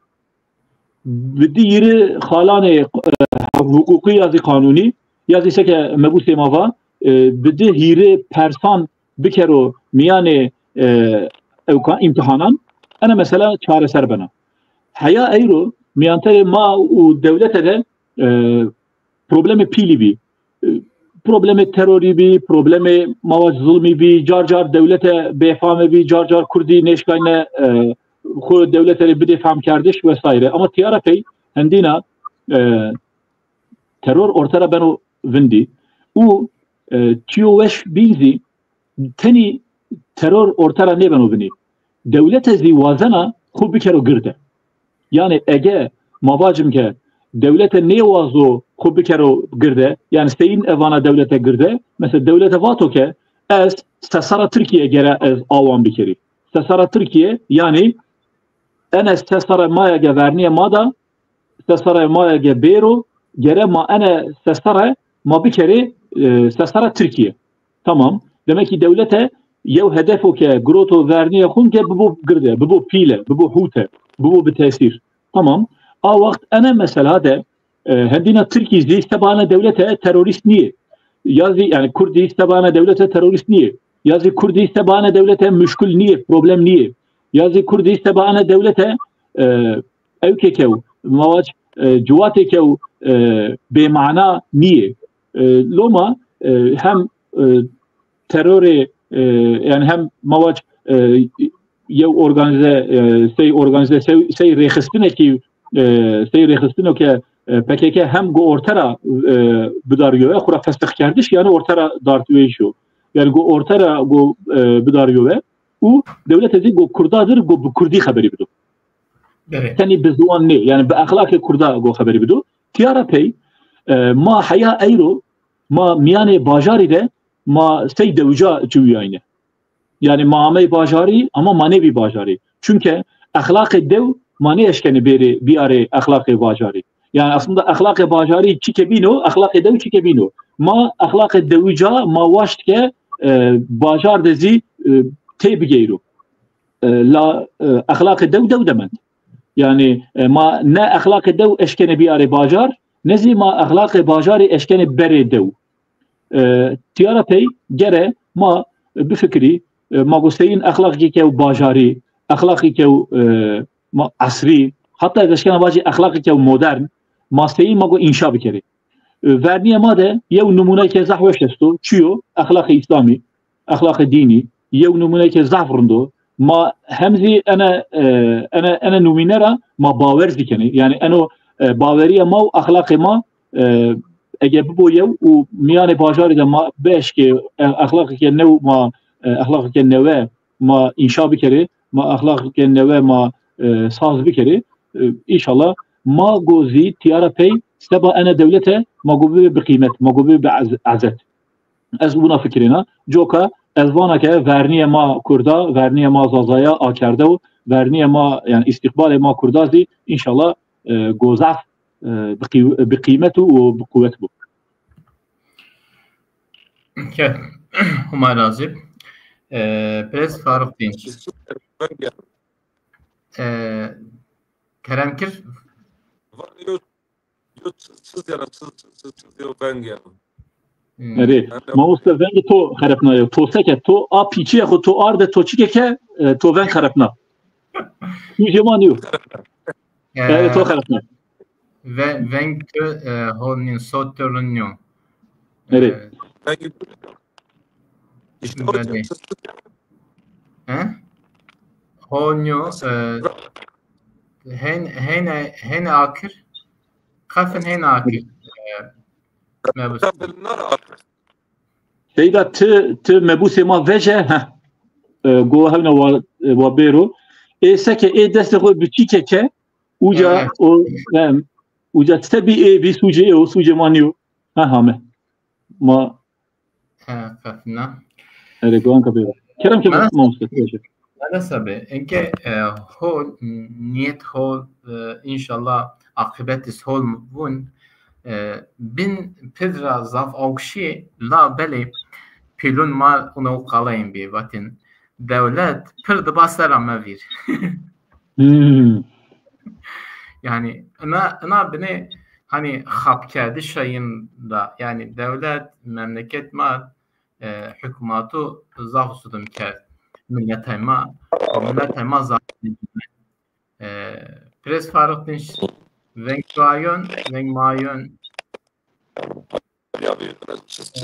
Bi di hîrê xalanê, e, huqûqî ya zî qanûnî, ya zî seke mebûsê ma va, e, bi di hîrê persan bikero mîyanê, e, ewka îmtîhanan, ena mesela çareser bena. Heya eyro mîyanterê ma û dewlete de, e, problemê pîlî bî. E, problemê terorî bî, problemê ma vac zulmî bî, car car dewlete bêfame bî, car car Kurdî nêşkayne, e, xwu dewlete rê bidê femkerdiş vesaire. Ama tîya ra pey hendîna, e, teror orte ra beno vindî û, e, çîyo weş bîn zî tenî teror orte ra nêbeno vinî. Dewlete zî wazena xwu bikero girde. Yanî ege ma vacim ke dewlete nêwazo xwu bikero girde, yanî seyîn ez vana dewlete girde, mesela dewlete vato ke ez sesara Tirkîye gere ez awan bikerî. Sesara Tirkîye, yanî ene sesara ma ya ge vernîye ma da, sesara ma ya ge bêro, gere ma ene sesara ma bikerê, e, sesara Tirkîye. Tamam. Demek ki dewlete yew hedefo ke giroto vernîye xwu ke bibo girde, bibo pîle, bibo hute, bibo bi tesîr. Tamam. A wext ene mesela de, e, hendîna Tirkî zî seba ene dewlete terorîst nîyê. Ya zî, yanî Kurdî seba ene dewlete terorîst nîyê. Ya zî Kurdî seba ene dewlete muşkul nîyê, problem nîyê. Ya zî Kurdî seba ene dewlete, e, ewkêkew, ma vac, e, ciwatêkew, e, bêmana nîyê. E, loma, e, hem, e, terorê E, yanî hem ma vac, e, yew organîze, e, sey organîze, sey, sey rêxistinekî, e, sey rêxistino ke, e, P K K hem go orte ra, e, bidarîyo ve, xwu ra fesixkerdiş, yanî orte ra dartîweyîş o. Yanî go orte ra go, e, bidarîyo ve û dewlete zî go kurda dir go bi kurdî xeberî bido. Tenê bi ziwan nê, yanî bi exlaqê kurda go xeberî bido. Tîya ra pey, e, ma heya eyro, ma mîyanê bajarî de ma sey dewica ciwîyayne. Yanî ma amey bajarî ama ma nêbî bajarî. Çunke exlaqê dew ma nêeşkenê bêrê bîyarê exlaqê bajarî. Yanî aslında exlaqê bajarî çike bîno, exlaqê dew çike bîno. Ma exlaqê dewica ma waşt ke, e, bajar de zî, e, têbigeyro. E, la, e, exlaqê dew dew de mend. Yanî, e, ma ne exlaqê dew eşkenê bîyarê bajar, ne zî ma exlaqê bajarî eşkenê berê dew. E, tîya ra pey gere ma bifikirî, e, ma go seyîn exlaqî kew bajarî, exlaqî kew, e, ma esrî, heta ez eşkena vacî exlaqî kew modern, ma seyîn ma go înşa bikerî. E, vernîye ma de yew nimûneke zaf weş esto. Çi yo? Exlaqê Îslamî, exlaqê dînî, yew nimûneke zaf rind o. Ma hem zî ene, e, ene, ene nimûne ra ma bawer zî kenê. Yanî eno, e, bawerîya ma û exlaqê ma, e, ege bibo yew û mîyanê bajarî de ma bieşkê, e, exlaqêke new ma, e, exlaqêke newe ma înşa bikerê, ma exlaqêke newe ma, e, saz bikerê. E, înşallah ma go zî tîya ra pey seba ene dewlete ma go bibê bi qîmet, ma go bibê bi ez-, ezet. Ez wina fikirêna. Coka ez vana ke vernîye ma kurda, vernîye ma zazaya akerde û vernîye ma, yanî îstîqbalê ma kurda zî înşallah, e, go zaf, e, bi qî-, bi qîmet û, û bi quwet bo. Ke, Huma razî. E, Birêz Faruk Dînç. E, kerem kir. Yo, yo, çiz, çiz, yanî, çiz, çiz, çiz, çiz, yo, veng, yanî. Hmm. Erê, mamoste, vengê to xerepnayo. To seke, to a pîçîye xo to arde, to çike ke, e, to veng xerepna. Sûcê ma nîyo. E, erê, to xerepna. Ve-, veng to, e, hol nîyo, sot to rind nîyo. Erê. E, veng işte o. Belê. He? Hol nîyo, e, hen-, hene, hene akir. Qefin hene akir. E, mebus. Seyda, ti, ti mebusê ma veje, heh. E, go hewna wa, e, wa bêro. Ê seke ê destê xo bi çîke ke, uca, evet, o, em, uca tite bî, ê bî sûcê ê, o sûcê ma nîyo. Ha, hame. Ma. He, qefna. Erê, go anka bêro. Kerem ke, mamoste. Mela sabe, enke, e, hol, niyet hol, e, înşallah aqîbetî hol vun, e, bin pid ra zaf awk şî, la belê pîlun ma uno qalayên bî, vatên dewlet pir diba sera me vîr. Hmm. Yanî ina, ina binê, hanî, xapkerdişa yin ra, yanî dewlet, memleket ma, e, hukmatu zaf zudum kerd. Miletay ma, miletay ma zaf, e, Birêz Faruk Dînç, veng to ayon, veng ma ayon.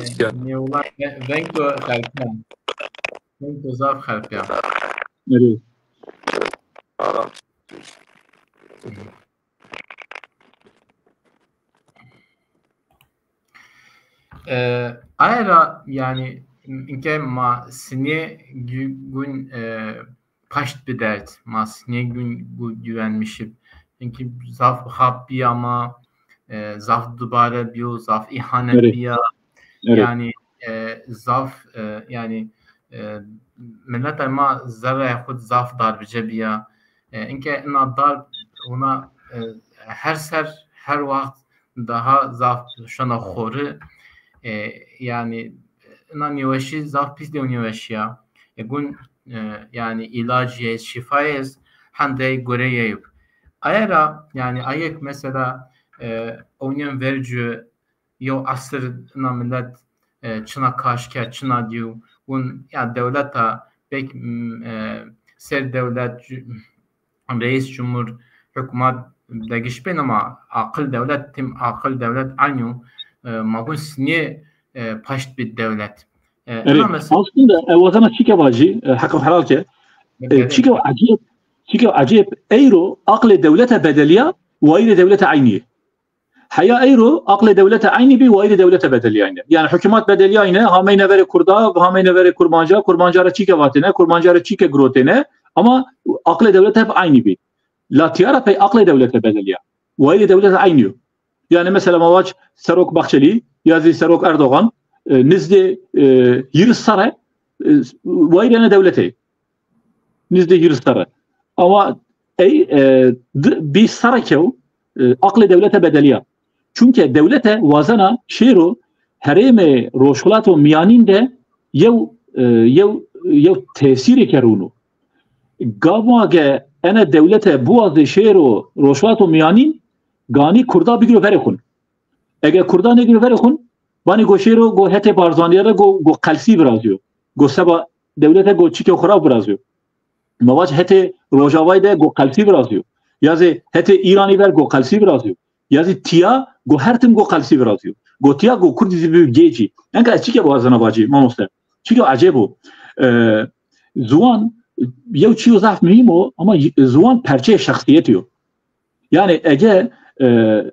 E, nêwla, ve-, veng to xerpîya. Veng to zaf xerpîya. Erê. E, aye ra, yanî, inke ma sinê gü-, gun, e, paşt biderd. Ma sinê gun gu-, güvenmişib. Inke zaf xap bîya ma, e, zaf dubare bîyo, zaf îhanet bîya. Erê. Yanî, e, zaf, e, yanî, e, mileta ma zerreyê xwu zaf darbice bîya. E, inke ina darb, wina, e, her ser, her waxt daha zaf şona xori. E, yanî, ina nêweşî zaf pîs dew nêweşî ya. E, gun, e, yanî îlac yê, şîfa yê, hende gure yeyb. Aye ra, yanî, ayek mesela, e, ownîyen vercu, yew esir ina milet, e, çina kaş kerd, çina dîyo. Wun, ya, dewleta pek, m, e, ser dewlet, cu-, reîs cumhur, hukmat degiş bên ama aqil dewlet, tim aqil dewlet aynî yo. E, ma gun sinê, e, paşt bî dewlet. E, Erê, ena mesela aslında e, wazena çike vajî, e, heqq helal ke. E, çike ecêb, çike ecêb, eyro aqlê dewlete bedelîya, wayîrê dewlete eynî yê. Heya eyro aqlê dewlete eynî bî, wayîrê dewlete bedelîyayne. Yani hukûmat bedelîyayne, hameyne verê Kurda, hameyne verê Kurmanca, Kurmanca ra çîke vatêne, Kurmanca ra çîke girotêne, ama aqlê dewlete hep eynî bî. La tîya ra pey aqlê dewlete bedelîya. Wayîrê dewlete eynî yo. Yani mesela ma vac Serok Bahçelî ya zî Serok Erdogan, e, nizdê, e, hîris serre, e, wayîrê ene dewlete. Nizdê hîris serre. Ama ey, e, di, bîst serre kew, e, aqlê dewlete bedelîya. Çunke dewlete wazena şêro herêmê Rojhilato Mîyanîn de yew, e, yew, yew tesîrêke rûno. Gama ke ene dewlete biwazê şêro Rojhilato Mîyanîn, ganî Kurda bigiro verê xwin. Ege Kurda nêgiro verê xwin, vanê go şêro go hetê Barzanîye ra go, go qelsî virazîyo. Go seba dewlete go çîkê xwu ra virazîyo. Ma vac hetê Rojavayî de go qelsî virazîyo. Ya zî hetê Îranî ver go qelsî virazîyo. Ya zî tîya go her tim go qelsî virazîyo. Go tîya go kurdî zî bî gêcî. Enka ez çîke wazena vacî, mamoste. Çîke ecêb o. E, ziwan yew çîyo zaf muhîm o, ama y-, ziwan perçeyê şexsîyetî yo. Yani eger, e,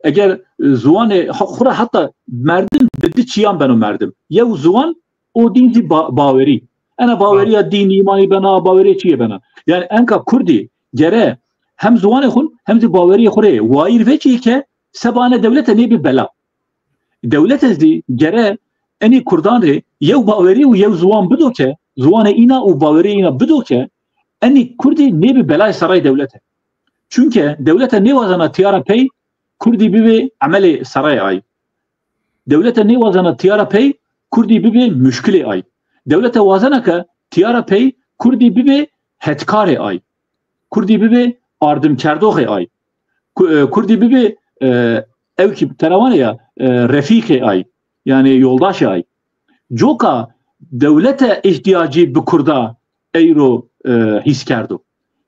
eger ziwanê ha-, xwu ra heta merdim bi di çîyan beno merdim. Yew ziwan, o dîn zî ba-, bawerî. Ena bawerîya dîn, îmanî bena, bawerîya çîyê bena. Yani enka kurdî gere hem ziwanê xwu hem zî bawerîyê xwu rê wayîr vecîyê ke seba ene dewlete nêbî bela. Dewlete zî gere enî kurdan rê yew bawerî û yew ziwan bido ke, ziwanê îna û bawerîyê îna bido ke enî kurdî nêbî belayê sereyê dewlete. Çunke dewlete nêwazena tîya ra pey kurdî bibê emelê sereyê ay. Dewlete nêwazena tîya ra pey kurdî bibê muşkilê ay. Dewlete wazena ke tîya ra pey kurdî bibê hetkarê ay. Kurdî bibê ardimkerdoxê ay. Ku-, e, kurdî bibê, e, ew kî tera vanê ya, e, refîqê ay. Yani yoldaşê ay. Coka dewlete îhtîyacî bi kurda eyro, e, hîs kerdo.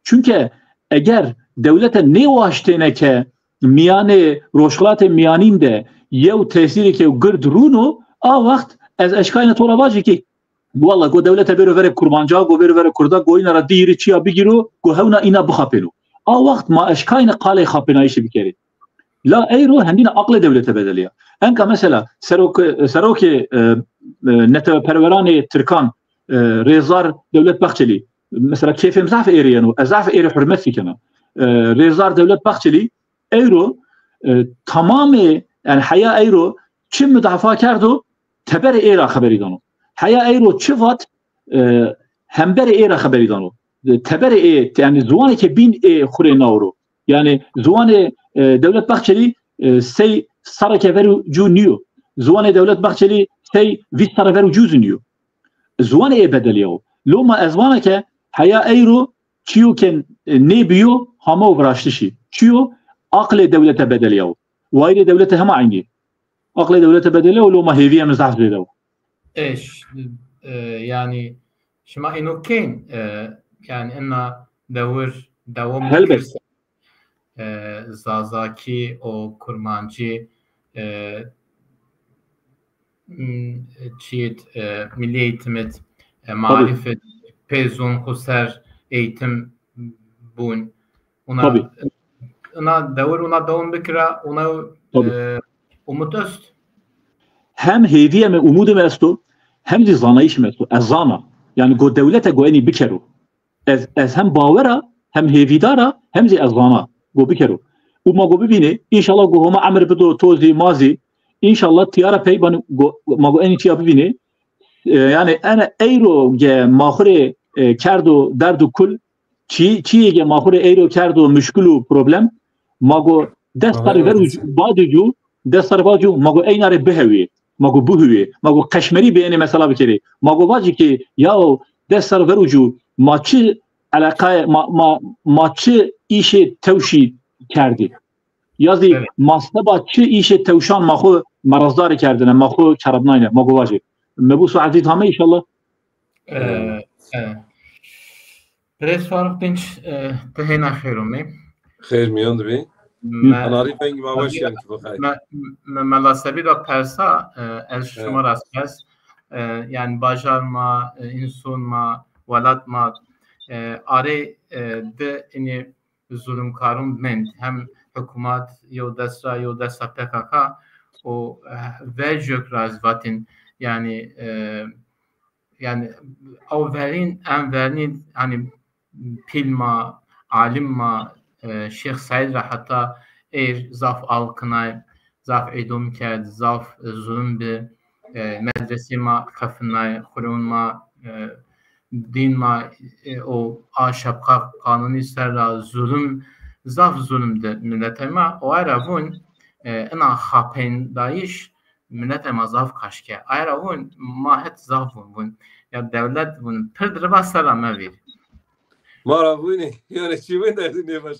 Çunke eger dewlete nêwaştêne ke mîyanê Rojhilatê Mîyanîn de yew tesîrêke gird rûno, a wext ez eşkayne to ra vajî ki, walla go dewlete bêro verê Kurmanca, go bêro verê Kurda, go îna ra dîrî çîya bigîro, go hewna îna bixapêno. A wext ma eşkayne qalê xapênayîşî bikerê. La eyro hendîna aqlê dewlete bedelîya. Enka mesela serok-, serokê, e, e, neteweperweranê tirkan, e, Rêzdar Dewlet Bahçelî, mesela kêfê mi zaf ê rê yeno, ez zaf ê rê hurmetî kena. E, Rêzdar Dewlet Bahçelî eyro, e, tamamê, yani heya eyro çi mudafa kerdo, teberê ê ra xeberî dano. Heya eyro çi vat, e, hemberê ê ra xeberî dano. E, teberê ê, yani ziwanê ke bîn ê xwu rê nawo ro. Yani ziwanê, e, Dewlet Bahçelî, e, sey serreke ver û cû nîyo. Ziwanê Dewlet Bahçelî sey vîst serre ver û cû zî nîyo. Ziwanê ê bedelîyawo. Loma ez vana ke heya eyro çîyo ke, e, nêbîyo hama o viraştişî. Çîyo aqlê dewlete bedelîyawo. Wayîrê dewlete hema eynî. Aqlê dewlete bedelîyawo, loma hêvîye mi zaf zêde wo. Eş, e, yani şima ino kên, e, yani ina dewir dewam Helbet. Bikirse, e, Zazakî û Kurmancî, e, m, çîyêt, e, milî eğitimit, e, Tabii. Marîfit, pê zon xwu ser eğitim bûn. Una, Tabii. Una dewir una dewam bikira, una, Tabii. E, umut est? Hem hêvîye mi, umudê mi esto, hem zî zanayîşê mi esto. Ez zana. Yani go dewlete go enî bikero. Ez, ez hem bawer a, hem hêvîdar a, hem zî ez zana. Go bikero. Û ma go bibînê, înşallah go Homa emir bido, to zî, ma zî, înşallah tîya ra pey banî go, ma go enî çîya bibînê. E, yani ene eyro ge ma xwu rê, e, kerdo derd û kul, çî-, çîyê ge ma xwu rê eyro kerdo muşkil û problem, ma go des serrî ver û cû, bad û cû, des serrî bad û cû, ma go eyna rê bihewîyê, ma go bihuwîyê, ma go qeşmerî bi enê mesela bikerê. Ma go vacî ki, yaw, des serrî ver û cû, ma çi eleqayê, ma, ma, ma çi îşê tewşî kerdî? Ya zî Evet. ma seba çi îşê tewşan ma xwu merazdarî kerdine, ma xwu çarabnayne, ma go vacî. Mebûs û ezîz hame înşallah. E, e. Birêz Faruk Dinç, e, ti hêna xêr omê. Xêr mîyan de bê. Me, Anarî vengî ma weş yanî ki bixayr. Me, me, Mela Sebî ra persa, e, ez Evet. şima ra ez pers. e, yanî bajar ma, e, înson ma, welat ma, e, arê, e, di inî zulmkarûn mend. Hem hikûmat yew dest ra, yew dest ra P K K û, e, vercêk ra ez vatîn. Yanî, e, yanî ew verîn, en vernî, hanî pîl ma, alim ma, e, Şêx Seîd ra heta êr zaf alkinay, zaf îdam kerd, zaf, e, zulm bi, e, medresê ma qefinay, xurûn ma, e, dîn ma, e, û a şepqa qanûnî ser ra zulm, zaf zulm di miletê ma. Û ay ra vûn, e, ina xapeyndayîş miletê ma zaf kaş ke. Ay ra vûn, ma het zaf vûn, vûn. Ya dewlet vûn, pird riba ser ra mevîr. Ma ra vûnî, yanî çî vûn derdî nêbaş.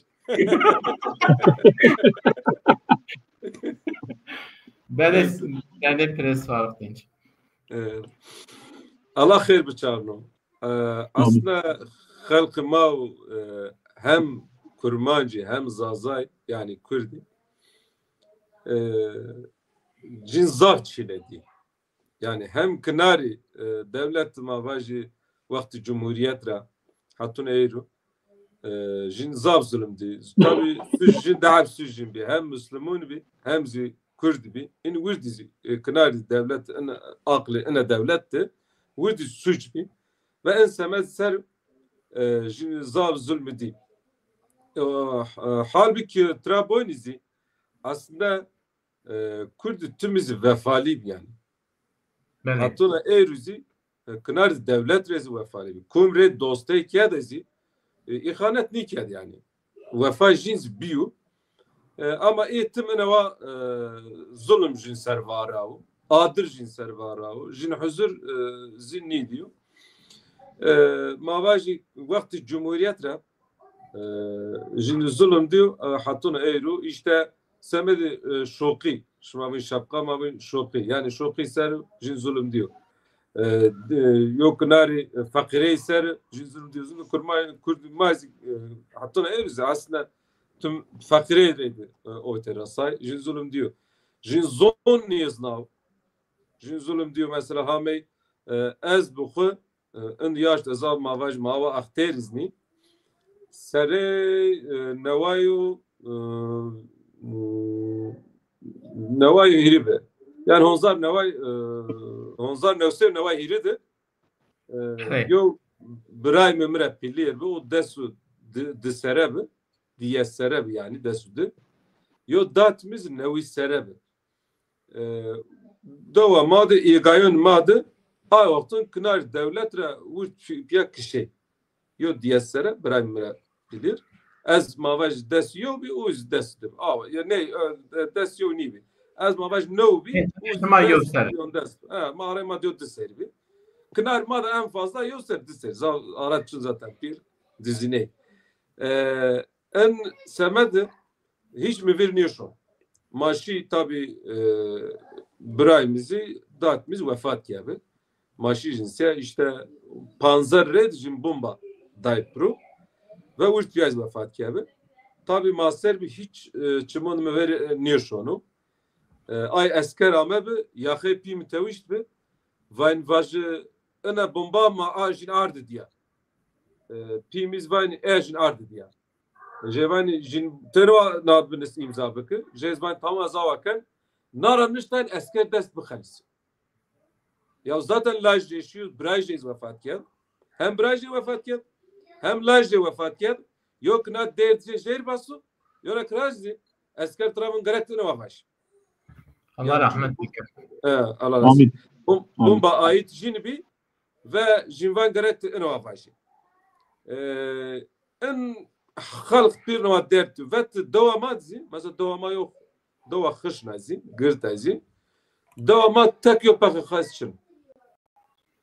Belê, belê pres Faruk Dinç. E, Allah xêr biçarno. E, aslında xelqê ma û, e, hem Kurmancî hem Zazay, yanî Kurdî, e, jin zaf çile dî. Yanî hem kinarî, e, dewlet ma vajî wextî cumhurîyet ra hetûn êro, e, jin zaf zulm dî. Tabî suc jin daha suc jin bî. Hem muslimûn bî, hem zî Kurd bî. În wirdî zî, e, kinarî dewlet, în aqlê ina dewlet de wirdî suc bî. Ve în semed ser, e, jin zaf zulm dî. E, e, halbukî tira boynî zî aslında, e, Kurdî timî zî vefalî bî yanî. Belê. Hetûna êro zî, e, kinarî dewlet rê zî wefalî bî. Kum rê dostey kerde zî, e, îxanet nîkerd yanî. Wefa jin zî bîyo. E, ama ê tim ina wa, e, zulm jin ser varawo, adir jin ser varawo, jin huzur, e, zî nîdîyo. E, ma vajî wextî cumhurîyet ra, e, jin zulm dîyo, e, hetûna êro. Îşte semedê, e, şoqî, şima vûn şepqa, ma vûn şoqî. Yanî şoqî ser jin zulm dîyo. E, de, yo kinarî, e, feqîrey ser jin zulm dîyo. Zulm kurma, Kurd ma zî, e, hetûna êro zî aslında tim feqîrey rê de, e, oyte resay. Jin zulm dîyo. Jin zon nêznaw. Jin zulm dîyo. Mesela hamey, e, ez bi xwu, e, în yaş de zaf ma vaj ma wa axtêr iznî. Serê, e, newayo, e, newayo hîrî bi. Yanî honzar neway, e, honzar newsey neway hîrî de, e, yo biray mi mi ra pîlêr bi, o des û di, di sere bi, di yes sere bi yanî, des û di. Yo dat mi zî newî sere bi. E, dewa ma de, êgayon ma de, ay wexton kinarî dewlet ra wir pî-, pîya kişey. Yo di yes sere, biray mi ra pîlêr. Ez ma vaj des yew bî, o zî des di bi. Awa, ya ney, e, des yew nîbî. Ez ma vaj new bî, o zî des, yew ser. He, ma arey ma de yo di ser bî. Kinar ma de en fazla yew ser, di ser. Za-, ara çin zaten pîr, diziney. E, en semedi, hîç mi vîr nêşon. Ma şî tabî, e, biray mi zî, dat mi zî wefat kebe. Ma şî jin se, îşte, panzer rê de jin bomba day piro ve wirt pîya zî wefat kebe. Tabî ma ser bi hîç, e, çimon mi ver, e, nêşono. E, ay esker ame bi, yaxê pî mi tewişt bi. Vayn vajî, ina bomba ma a jin ardi diya. E, pî mi zî vayn e jin ardi diya. Jê vanî jin têno na binis îmza biki. Jê zî vanî tamam, ez awa ken. Na ra niştayn esker dest bixelisî. Ya zaten laj jê şîyo, birayê jê zî wefat kerd. Hem birayê jê wefat kerd, hem laj jê wefat kerd. Yo kina derd jê jêr baso, yo ra kira zî esker tira vûn gerek ti ino wa vaj. Allah rahmet bike. E, Allah razî. Amin. Bom-, bomba ait jin bî ve jin van gerek ti ino wa vajî. E, in xelq pîr no wa derd tu. Ve ti dewa ma zî, mesela dewa ma yo, dewa Xişna zî, Gird a zî. Dewa ma tek yo P K K zî çin.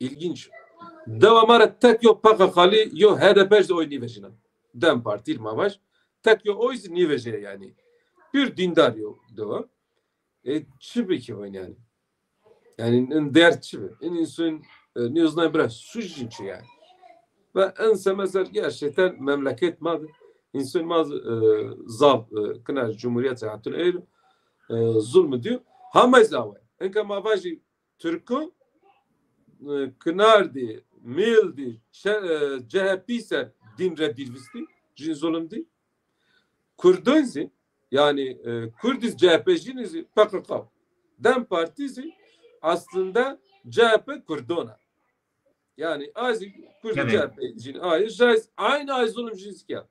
İlginç. Dewa ma ra tek yo P K K'lî, yo H D P zî oy nîvejîna. DEM Partî ma vaj. Tek yo oy zî nîvejîya yanî. Pîr dîndar yo dewa. E, çi bikî vûn yanî? Yanî, in derd çi bi? In însan, e, nêznay bira suc jin çi yanî? Ve in semed ser gerçekten memleket ma de, însan ma de, e, zaf, e, kina cumhurîyet hatun êr, e, zulm dîyo. Hama zî awe. Inka ma vajî Tirkû, e, Kinar dî, Mîl dî, şe-, e, C H P ser dîn re bîr vistî, jin zulm dî. Kurdon zî, yanî, e, Kurdîz C H P jin zî P K K. DEM Partî zî aslında C H P Kurdon a. Yanî ay zî Kurdîz Evet. C H P jin ay, jay aynı ay zulm jin zî kerd.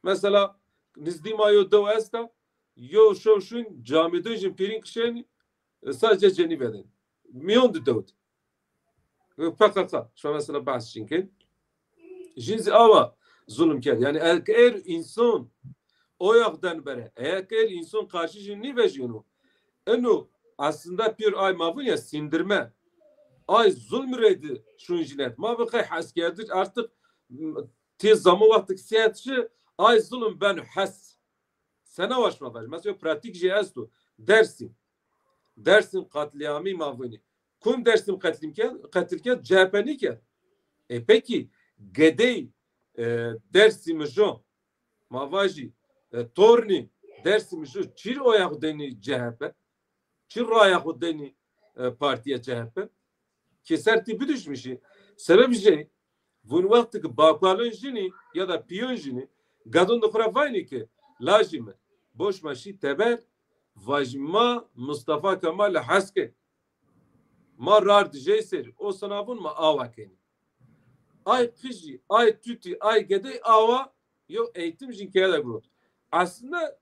Mesela nizdî ma yo dew esta, yo şew şun camîdon jin pîrin kişenî, e, sadece cenî veden. Miyon di dew di. P K K, şima mesela behs jin ken. Jin zî awa zulm kerd. Yanî ek er însan o yax den bere, ek er însan karşı jin nîvejîno. Eno aslında pir ay ma vun ya sindirme. Ay zulm reydi şun jinet. Ma bi qey hes kerdiş artık, m, tê zaman wextik siyet şi, ay zulm beno hes. Sena waş ma vaj. Mesela pratik jî esto. Dersim. Dersim katliamî ma vunî. Kum Dersim qetlîm kerd? Qetil kerd, C H P nîkerd. E peki, gedey, e, Dersimî jo, ma vajî, e, tornî Dersimî jo, çir oya xo denî C H P? Çi raya xo denî, e, partîya C H P? Kêser tî biduşmîşî. Sebeb jê, vun wextî ki bakalon jinî ya da pîyon jinî, gadon di xo ra vaynî ki, lajî mi, boş ma şî teber, vajî ma Mustafa Kemal hes ke. Ma rar di jey serî, o sana vun ma awa kenî. Ay qijî, ay tutî, ay gedey awa yo eğitim jin keye de girot. Aslında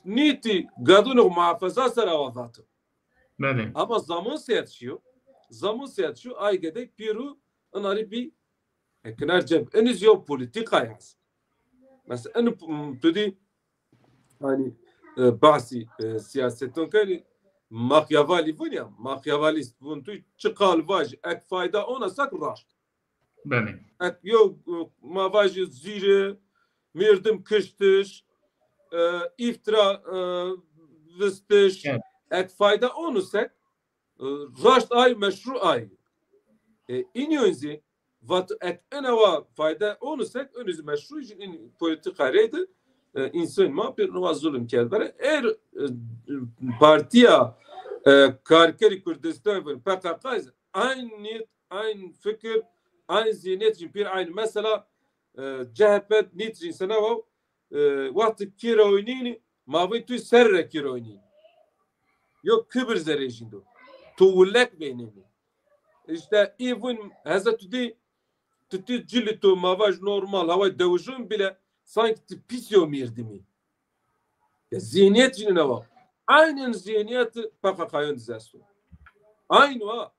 nîtî gadonê xo muhafaza ser awa vato. Belê. Ama zaman siyet şiyo. Zaman siyet şiyo, ay gedey pîru inarî bî, e, kinar cem. Eniz yo politikay hest. Mesela en p-, tu dî, hani, e, bahsî, e, siyaseton kenî, Machiavelli vun ya, Machiavellist vun tu çi qal vaj, ek fayda ona sak raşt. Belê. Ek yo, e, ma vajî zîre, mirdim kiştiş, e, îftira, e, vistiş, Evet. ek fayda onu sek, e, raşt ay, meşru ay. E, inyon zî, vat ek enewa fayda onu sek, unu zî meşru jin in politika reydi, e, însan ma pir nuwa zulm kerd. Bere er, e, partiya, e, Karkerî Kurdistan, P K K, aynı niyet, aynı fikir, aynı zihniyet jin pir aynı. Mesela, e, C H P nît jin sena wa, e, wextî kîr oynînî, ma vî tu ser re kîr oynînî. Yo kibir zerê jin do. Tu wilek vênenî. İşte î vun heze tu dî, tu dî cilî tu ma vaj normal, haway dewijon bile sanki tu pîs yo mîrdimî. Ya zihniyet jin ina wa. Aynen zihniyet P K K'yon diz esto. Aynı wa.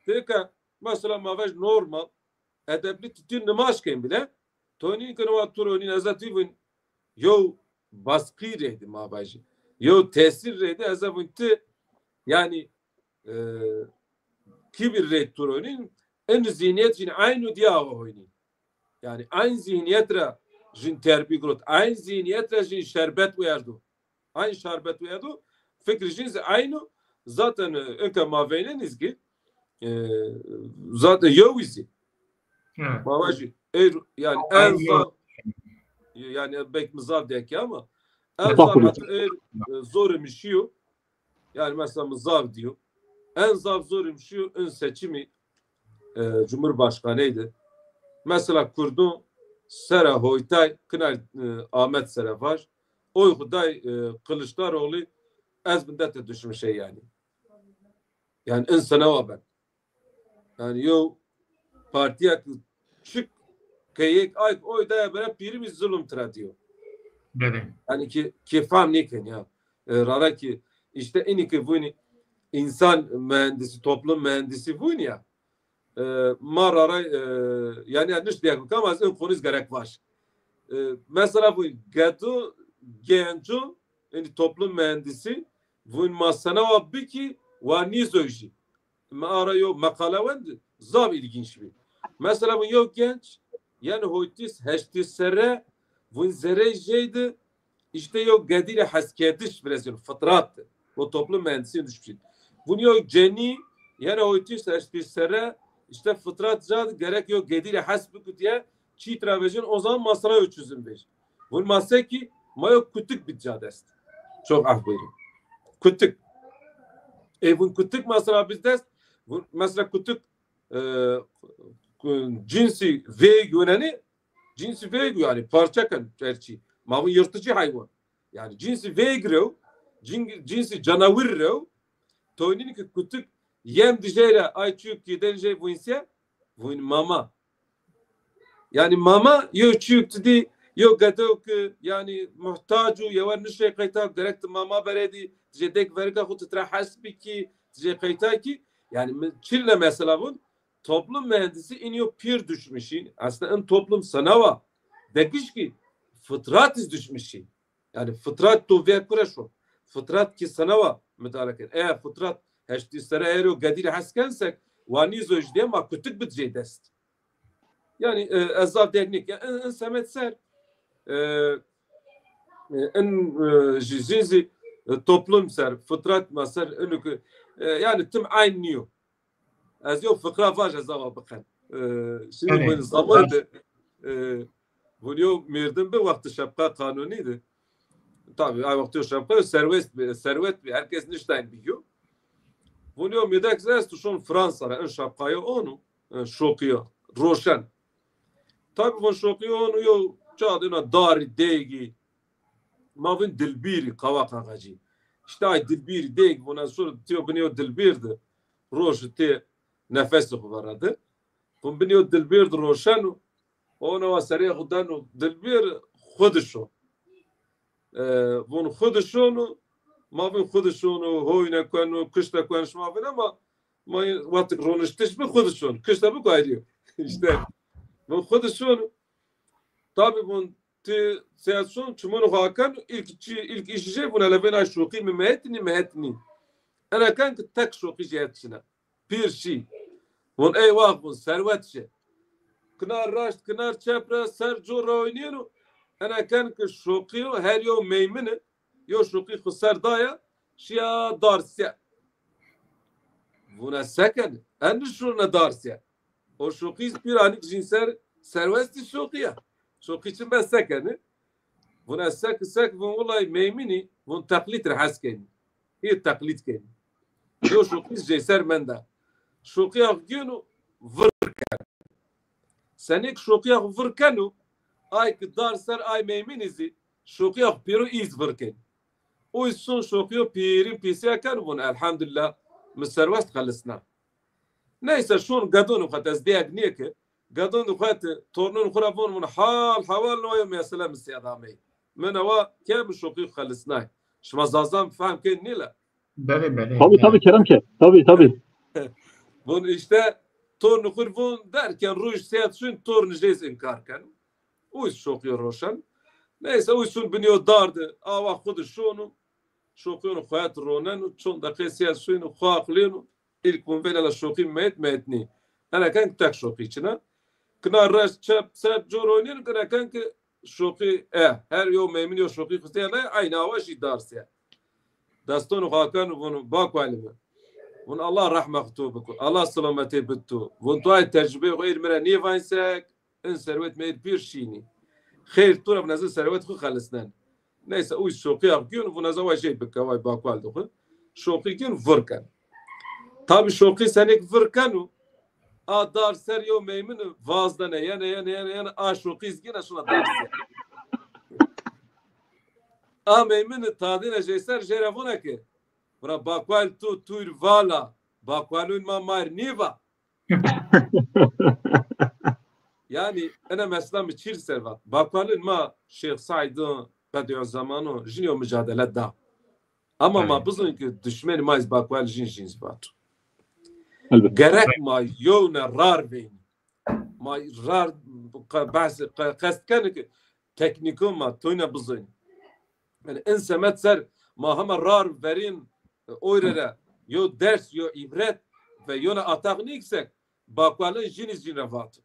Peki, mesela ma vaj normal, edebli tu dî nimaj ken bile, to nîn ki niwa tu ro nîn, eza tu vun yo baskî reydi ma vajî. Yo tesîr reydi, eza vun tu, yani, e, kibir reydi tu ro nîn, en zihniyet jin aynı diye awa hoynî. Yani aynı zihniyet ra jin terbî girot, aynı zihniyet ra jin şerbet werdo. Aynı şerbet werdo. Fikir jin zî aynı. Zaten, e, inka ma veynen iz ki, e, zaten yew iz î. Evet. Ma vajî, ey, yani en Aynı zaf, yani belki mi zaf deki ama en zaf Estağfurullah. hatta ey, e, zor imiş yo. Yani mesela mi zaf diyo. En zaf zor imiş yo, in seçimi, e, Cumhurbaşkanıydı. Mesela Kurdun sera hoytay, kina, e, Ahmet sera vaj. Oy xo day, e, Kılıçdaroğlu, ez bindete düşmüşe yani. Yani insana wa ben. Yani yo partiya ki çık keyek ay oy daya bera pîrî mi zulm tira diyo. Belê. Yani ki, ki fam nêken ya. E, rara ki işte ini ki vuni insan mühendisi, toplum mühendisi vuni ya. E, ma rara, e, yani, yani niş diye kam az en konuş gerek var. E, mesela bu gedo genco, yani toplum mühendisi, vun ma sena wa biki wa nîzoy jî. Mi ara yo meqale wend, zaf ilginç bi. Mesela vun yo genç, yani hoytis, heştis serre, vun zerey jeydi, işte yo gedîrê heskerdiş virezin, fıtrat. O toplum mühendisliği düşmüş. Vun yo cenî, yani hoytis, heştis serre, işte fıtrat cad, gerek yo gedîrê hes bikut ya, çî tira vejin, o zaman ma sera yo çözüm ver. Vun ma se ki, ma yo kutik bid ca dest. Çok af buyurun. Kutik. E vun kutik ma sera bid dest, Vun, mesela kutik, e, ku-, cinsî veyg winenî, cinsî veyg, yanî parça ken her çî. Ma vun yırtıcı hayvan. Yanî cinsî veyg rew, cin-, cinsî canawir rew, toynîn ki kutik yem dijey ra ay çîyo ki den jey vun se, vun mama. Yanî mama yo çîyuk ti dî, yo gedo ki yanî muhtac û yewer nişey qeyta, gerek ti mama berê dî, ti jê dek verika xwu ti tira hesp bikî, ti jê qeyta kî. Yanî mi-, çil ne mesela vun, toplum mühendisi in yo pîr düşmüşî. Aslında in toplum sanawa, degiş ki fıtrat iz düşmüşî. Yanî fıtrat to ver kure şo. Fıtrat ki sanawa müdahale ken. Eğer fıtrat heştî sere ero gedî ra hes kensek, wa nîzo jî de ma kutik bid jê dest. Yanî, e, ez zaf dek nêk. Yanî, in, in semed ser, e, e, in, e, jî, jî zî, e, toplum ser, fıtrat ma ser, inu ki, e, yanî tim aynî nîyo. Ez yo fıkra vaj ez awa biqen. E, şimdi Belê. Vun zaman de, e, vun yo merdim bi wextî şepqa qanunî de. Tabii, ay wextî yo şepqa yo serwest bi, serwet bi, herkes niştayn biyo. Vun yo mêdek zî estu şon Fransa ra, in şapkayê onu, e, şoqîyo, roşen. Tabi vun şoqîyo onu yo cadê na darî, deygî, ma vun dilbîrî, qawa qaqacî. İşte ay dilbîrî, deyg, vun ez şur tiyo binê yo dilbîr de, roşi tê nefesê xwu vera de. Vun binê yo dilbîr de roşenu, onu wa serê xwu denu dilbîr, xwu di şo. E, vun xwu di şonu, ma vun xwu di şonu, hoyne kenu, kışte kuen şima vun ama ma wextik roniştiş bi xwu di şonu, kışte bi ku ayrî yo. İşte, vun xwu di şonu. Tabi vun ti seyet şon, çimon xwu aken, ilk çi, ilk işi jê vun elevên ay şoqî mi mehet nî, mehet nî. Ena ken ki tek şoqî jê het çine. Pîr şî. Vun eywax vun, serwet şi. Kinar raşt, kinar çep ra ser cor ra oynîyeno. Ena ken ki şoqîyo her yew meymini, yew şoqî xwu ser daya, şiya dar se. Vun ez se ken? En nişurne dar se. O şoqî pîr anik jîn ser, serwestî şoqî ya. Şoqî çin be se kenî? Vun ez se ki se ki, vun wulay meyminî, vun teqlîd ra hes kenî. Hî teqlîd kenî. Yo şoqî jê ser menda. Şoqîya xwu gêno vir keno. Senêk şoqîya xwu vir keno, ay ki dar ser ay meyminî zî, şoqîya xwu pêro îz vir kenî. Oy son şoqîyo pîrin pîsîya keno, vun elhamdulillah, mi serwest xelisna. Neyse, şon gedonê xwu het, ez dêyeg nêke. Gedonê xwu het, tornonê xwu ra von, von hal hewal no, yo mesele mi sêd amey. Mi newa ke mi şoqî xelisnay. Şima Zazan fehm kên nîle? Belê, belê, Tabii, belê. Tabii, kerem ke. Tabii, tabii. Von işte, tornê xwu von derken roj sêd şun, tornê jê zî inkar keno. Uy şoqîyo roşen. Neyse, uy şun binî yo dar de, awa xwu de şono. Şoqîyon xwu het roneno, çond deqe sîya şoyno, xwu aqlêno. İlk vun vênela şoqî meyt, meyt nî. Ena ken tek şoqî çina. Kina reş, çep, sep, cor oynêno, kina ken ki şoqî, e, her yew meymin yew şoqî xwu sîya, aynî awa jî dar sîya. Destonê xwu aken, vun, Bakualî mi. Vun, Allah rehma xwu to biko. Allah silametê bid to. Vun, to ay tecrubeyê xwu êr mi ra nêvayn sek, in serwet mi êr pîr şînî. Xeyr to ra, vun ez in serwet xwu xelisnen. Neyse, uy şoqîya xwu gîyon, vun ez awa jey bike, way Bakual de xwu. Şoqî gîyon, vir ken. Tabi şoqî senêk vir keno, a dar ser yew meymini vazdene, yene, yene, yene, yene, a şoqî zî gîne şuna dar ser. A meymini tadîne jê ser, jê ra vona ke, vuna Bakual tu, tuyr vala, Bakualun ma mar nîva. Yanî, ena mesela mi çîr ser vat. Bakualun ma Şêx Saîdun, Bedîuzzemanun, jin yo mucadele da. Ama ma bizon ki duşmenî ma iz Bakual jin jin iz vato. Elbette. Gerek ma yewne rar veynî. Ma rar, qe-, behs, qe-, qest kenî ki teknîko ma toyna bizonî. Yanî in semed ser ma hema rar verîn, e, oyre ra yo ders, yo îbret ve yona ataq nîksek, Bakualun jin iz jin ra vato.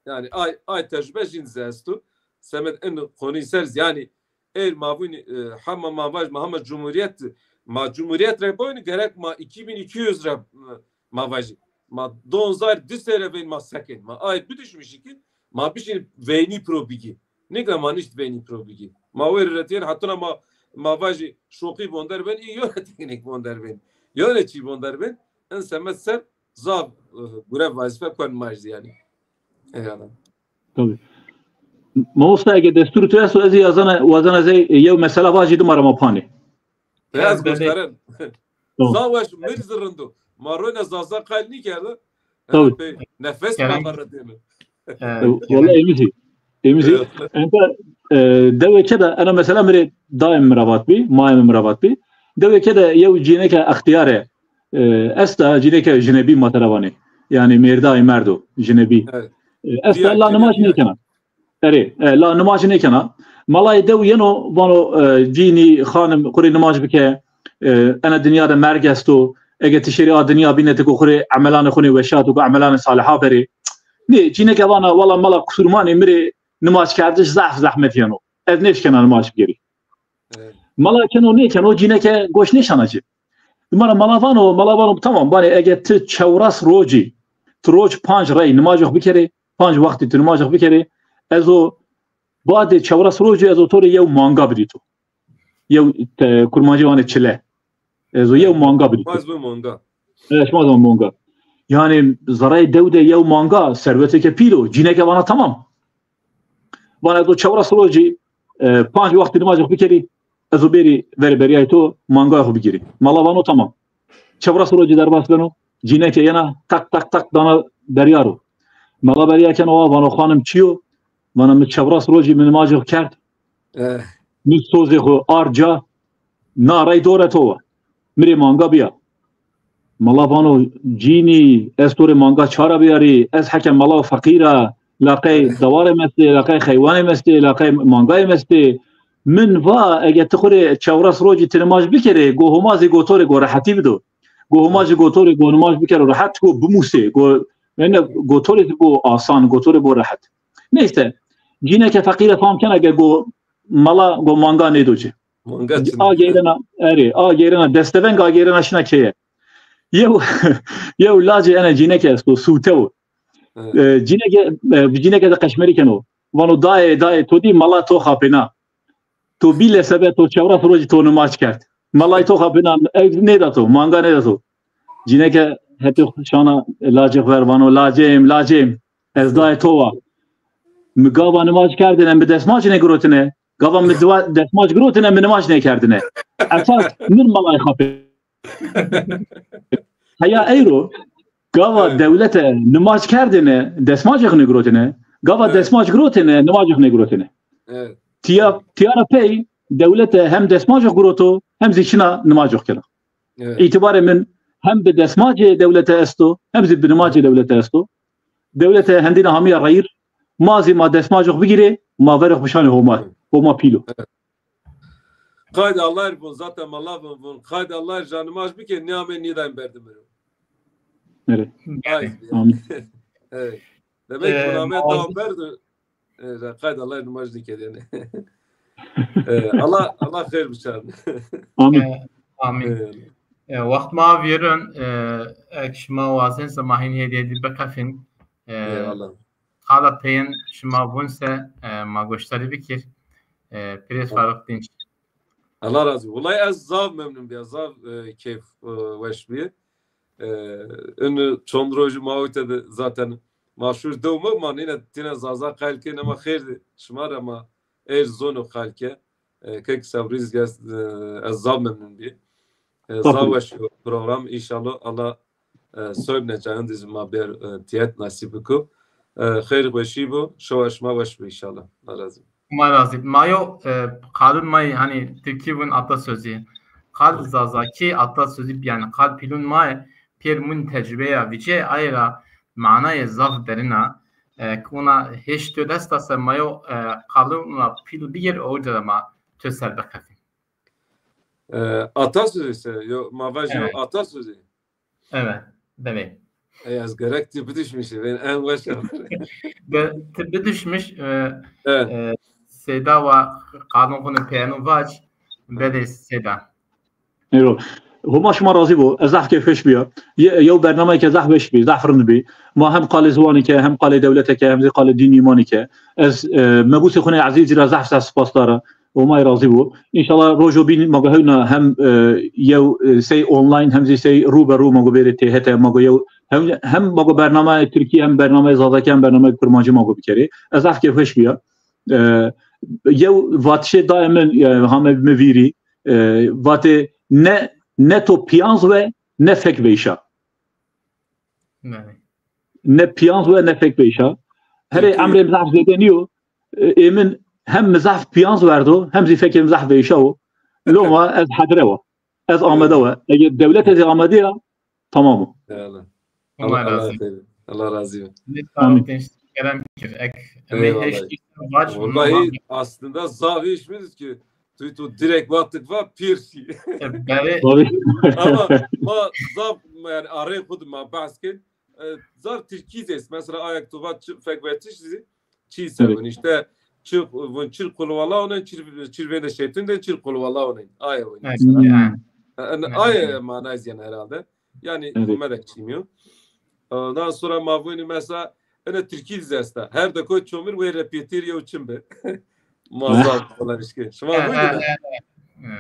Yanî ay, ay tecrube jin zî esto. Semed in konî ser zî, yanî êr ma vûnî, e, hema ma vaj, ma hema cumhuriyet, ma cumhuriyet ra boyni gerek ma iki bin iki yüz ra, e, ma vajî. Ma don zar di sere veyn ma sekin. Ma ay bidişmişî ki ma bişin veynî pro bigî. Nîgra ma nişt veynî pro bigî. Ma wêr retîyen, hetuna ma, ma vajî şoqî vonder ben, î yönetimlik vonder ben. Yönetici vonder ben. in semed ser zaf, e, gure vazîfe kuen ma jî yanî. Eyvallah. Tabii. Mamosta, ege destûrê to esto, ez ê wazena, wazena ez ê yew mesela vajî, dima ra ma panê. Beyaz, belê, goştarin. Tamam. Zaweş, mir zirrindo. Ma royna Zaza qayl nîkerdi. Tabii. Pey nefes ma varredêne. E, wala emizî. Emizî. Enta, e, dewê ke de, ena mesela mi rê dayê mi ra vatbî, mayê mi ra vatbî. Dewê ke de yew cîneke extîyare, e, esta, cîneke jinebî ma tera vanê. Yanî mêrdayê merdo, jinebî. E, esta, la nimaj nêkena. Erê, e, la nimaj nêkena. Malayê dew yeno, vano, e, cînî, xanim, xwu rê nimaj bike, e, ena dinya de merg esto. Ege ti şêrî a dinya bîne, ti ko xwu rê emelanê xwu nê weşa, ti ko emelanê saliha berê. Nê, cîneke vana, wala mala, qusurmanê mi rê nimaj kerdiş zaf zehmet yeno. Ez nêşkena nimaj bigerî. Mala keno nêkeno, cîneke goş nêşana ci. Dima ra mala vano, mala vano, tamam, vanê, ege ti çewres rocî, ti roc panc rey nimajê xwu bikerê, panc wextî ti nimajê xwu bikerê, ez o badê çewres rocî ez o to rê yew manga bidî to. Yew, te, kurmancî vanê çile. Ez o yew manga bidî to. Şima zî manga. E, şima zî manga. Yanî zereyê dew de yew manga serwetêke pîl o. Cîneke vana tamam. Vana ez o çewres rocî, e, panc wextî nimajê xwu bikerî, ez o bêrî verê berîyayê to, mangayê xwu bigîrî. Mala vano tamam. Çewres rocî derbas beno, cîneke yena tak tak tak dana berîya ro. Mala berîya keno, wa vano xanim çi yo? Vana mi çewres rocî mi nimajê xwu kerd. Eh. Mi sozê xwu ard ca, na rey dore to wa. Mi rê manga bîya. Mala vano, cînî, ez to rê manga ça ra bîyarî? Ez heke mala feqîr a, laqey dewarê mi estê, laqey xeywanê mi estê, laqey mangayê mi estê. Min va, ege ti xwu rê çewres rocî ti nimaj bikerê, go Homa zî go to rê go rehetî bido. Go Homa zî go to rê go nimaj bikero rehet, go bimusê, go, yanî go to rê zî go asan, go to rê go rehet. Neyse, cîneke feqîre fam kena ke go mala, go manga nêdo ci. Manga çin. A geyrena, erê, a geyrena, desteveng a geyrena şina keye. Yew, yew lacê ene cîneke esto, sûte o. Evet. E, cîneke, e, cîneke de qeşmerî keno. Vano, dayê, dayê, to dî mala to xapêna. To bîle sebe to çewres rocî to nimaj kerd. Malayê to xapêna, ew nêda to, manga nêda to. Cîneke hetê şana lacê xwu ver, vano, lacêm, lacêm, ez dayê to wa. Mi gava nimaj kerdêne, mi desmaj nêgirotêne. Gava mi diwa-, desmaj girotêne, mi nimaj nêkerdêne. Esas min malayê xapê. Heya eyro, gava dewlete nimaj kerdêne, desmajê xwu nêgirotêne. Gava desmaj girotêne, nimajê xwu nêgirotêne. Evet. Tiya, tiya ra pey dewlete hem desmajê xwu giroto, hem zî şina nimajê xwu kena. Evet. Îtîbarê min hem bi desmajê dewlete esto, hem zî bi nimajê dewlete esto. Dewlete hendîna hamîya reyîr, ma zî ma desmajê xwu bigîrê, ma verê xwu bişanê Homa. Homa pîl o. Evet. Qayde Allah er vun, zaten mala vun vun. Qayde Allah er ja nimaj bike, nîyame nîdayn berdi mi ro. Evet. Amîn. Evet. Demek ki, e, name tam berdi. E, qayde Allah er nimaj nîkerd yanî. E, Allah, Allah xeyr biçarn. Amîn. E, amîn. E, wext ma vîyerin, e, ek şima wazên se ma hîn hêdî hêdî biqefîn. E, eyvallah. Qala peyên şima vun se, e, ma goşdarî bikir. E, Pîrês Faruk Dînç. Allah razî. Wulay ez zaf memnun bîya, zaf, e, keyf, e, weş bî. E, inu çond rojî ma oyte de zaten ma şuş dew mi, ma nîne tîne Zaza qayl ke, nema xêr de şima ra ma êr zono qayl ke. E, kek Sebrîz gest, e, ez zaf memnun bî. E, zaf weş program. Înşallah Allah, e, soybne cayan de zî ma bêr, e, tîyet nasîb biko. E, xeyr weşî bo. Şewa şima weş bo înşallah. Allah razî. Ma razî. Ma yo, e, qanun ma yê, hanî Tirkî vun atasözü. Qal Zazakî atasözü, yanî qal pîlun ma yê, pêr mun tecrübeya vîcê, aye ra manayê zaf derin a. E, ki ona hêş to dest a se ma yo, e, qalun ra pîl bigêr, o ca de ma to ser biqefîn. E, atasözü se, yo, ma vajî yo atasözü. Evet, belê. Ey, ez gerek ti bidişmişî, ben en weş. De, ti bidişmiş, e, e, Seyda wa qanun xwu nê peyenu vac, belê Seyda. Eyvallah. Homa şima razî bo. Ez zaf keyfweş bîya. Ye-, yew bernameyê ke zaf weş bî, zaf rind bî. Ma hem qalê ziwanî ke, hem qalê dewlete ke, hem zî qalê dîn îmanî ke. Ez, e, mebûsê xwu nê ezîzî ra zaf zaf sipasdar a. Homay razî bo. Înşallah rojo bîn ma go hewna hem, e, yew, e, sey online hem zî sey rû be rû ma go bêrê têhete, ma go yew hem, hem ma go bernameyê Tirkî hem bernameyê Zazakî hem bernameyê Kurmancî ma go bikerê. Ez zaf kêfweş bîya. E, yew vatişê daye min, e, hame mi vîrî, e, vatê ne, ne to pîyanz we ne fek veyşa. Belê. Ne pîyanz we ne fek veyşa. Herê emrê mi zaf zêde nîyo. E, ê min hem mi zaf pîyanz werdo, hem zî fekê mi zaf veyşa wo. Loma ez hedre wa. Ez amede wa. Eger dewlete zî amede ya, tamam o. Eyvallah. Allah, Allah razî. Allah razî be. Amîn. Kerem kir. Ek, emê heşt vac. Vallahi aslında zaf îş mi ki tu, tu direkt vattık va pir. Belê. Ama ma zaf, yani arê xud ma bahs kên. E, zaf Tirkî zî est. Mesela ayak tu vat çi-, fek vetiş zî çi ser vun. İşte çi vun, çir kulvala onen, çir, çir vende şeytun de çir kulvala onen. Aye vun. Aye manayı zî yani herhalde. Yani kume de çîmiyo. Ondan sonra ma vun mesela ene Tirkî zî esta. Her deko çomir wê repêtir yew çim be. Ma zaf kolay işke. Şima vun.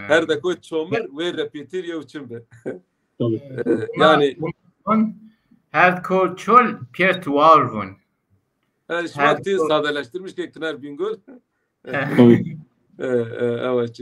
Her deko çomir wê repêtir yew çim be. Tabii. E, yani Her kol çol pêrt war vun. E, şima tî sadeleştirmiş ke Kiner Bingöl. E, e, evet.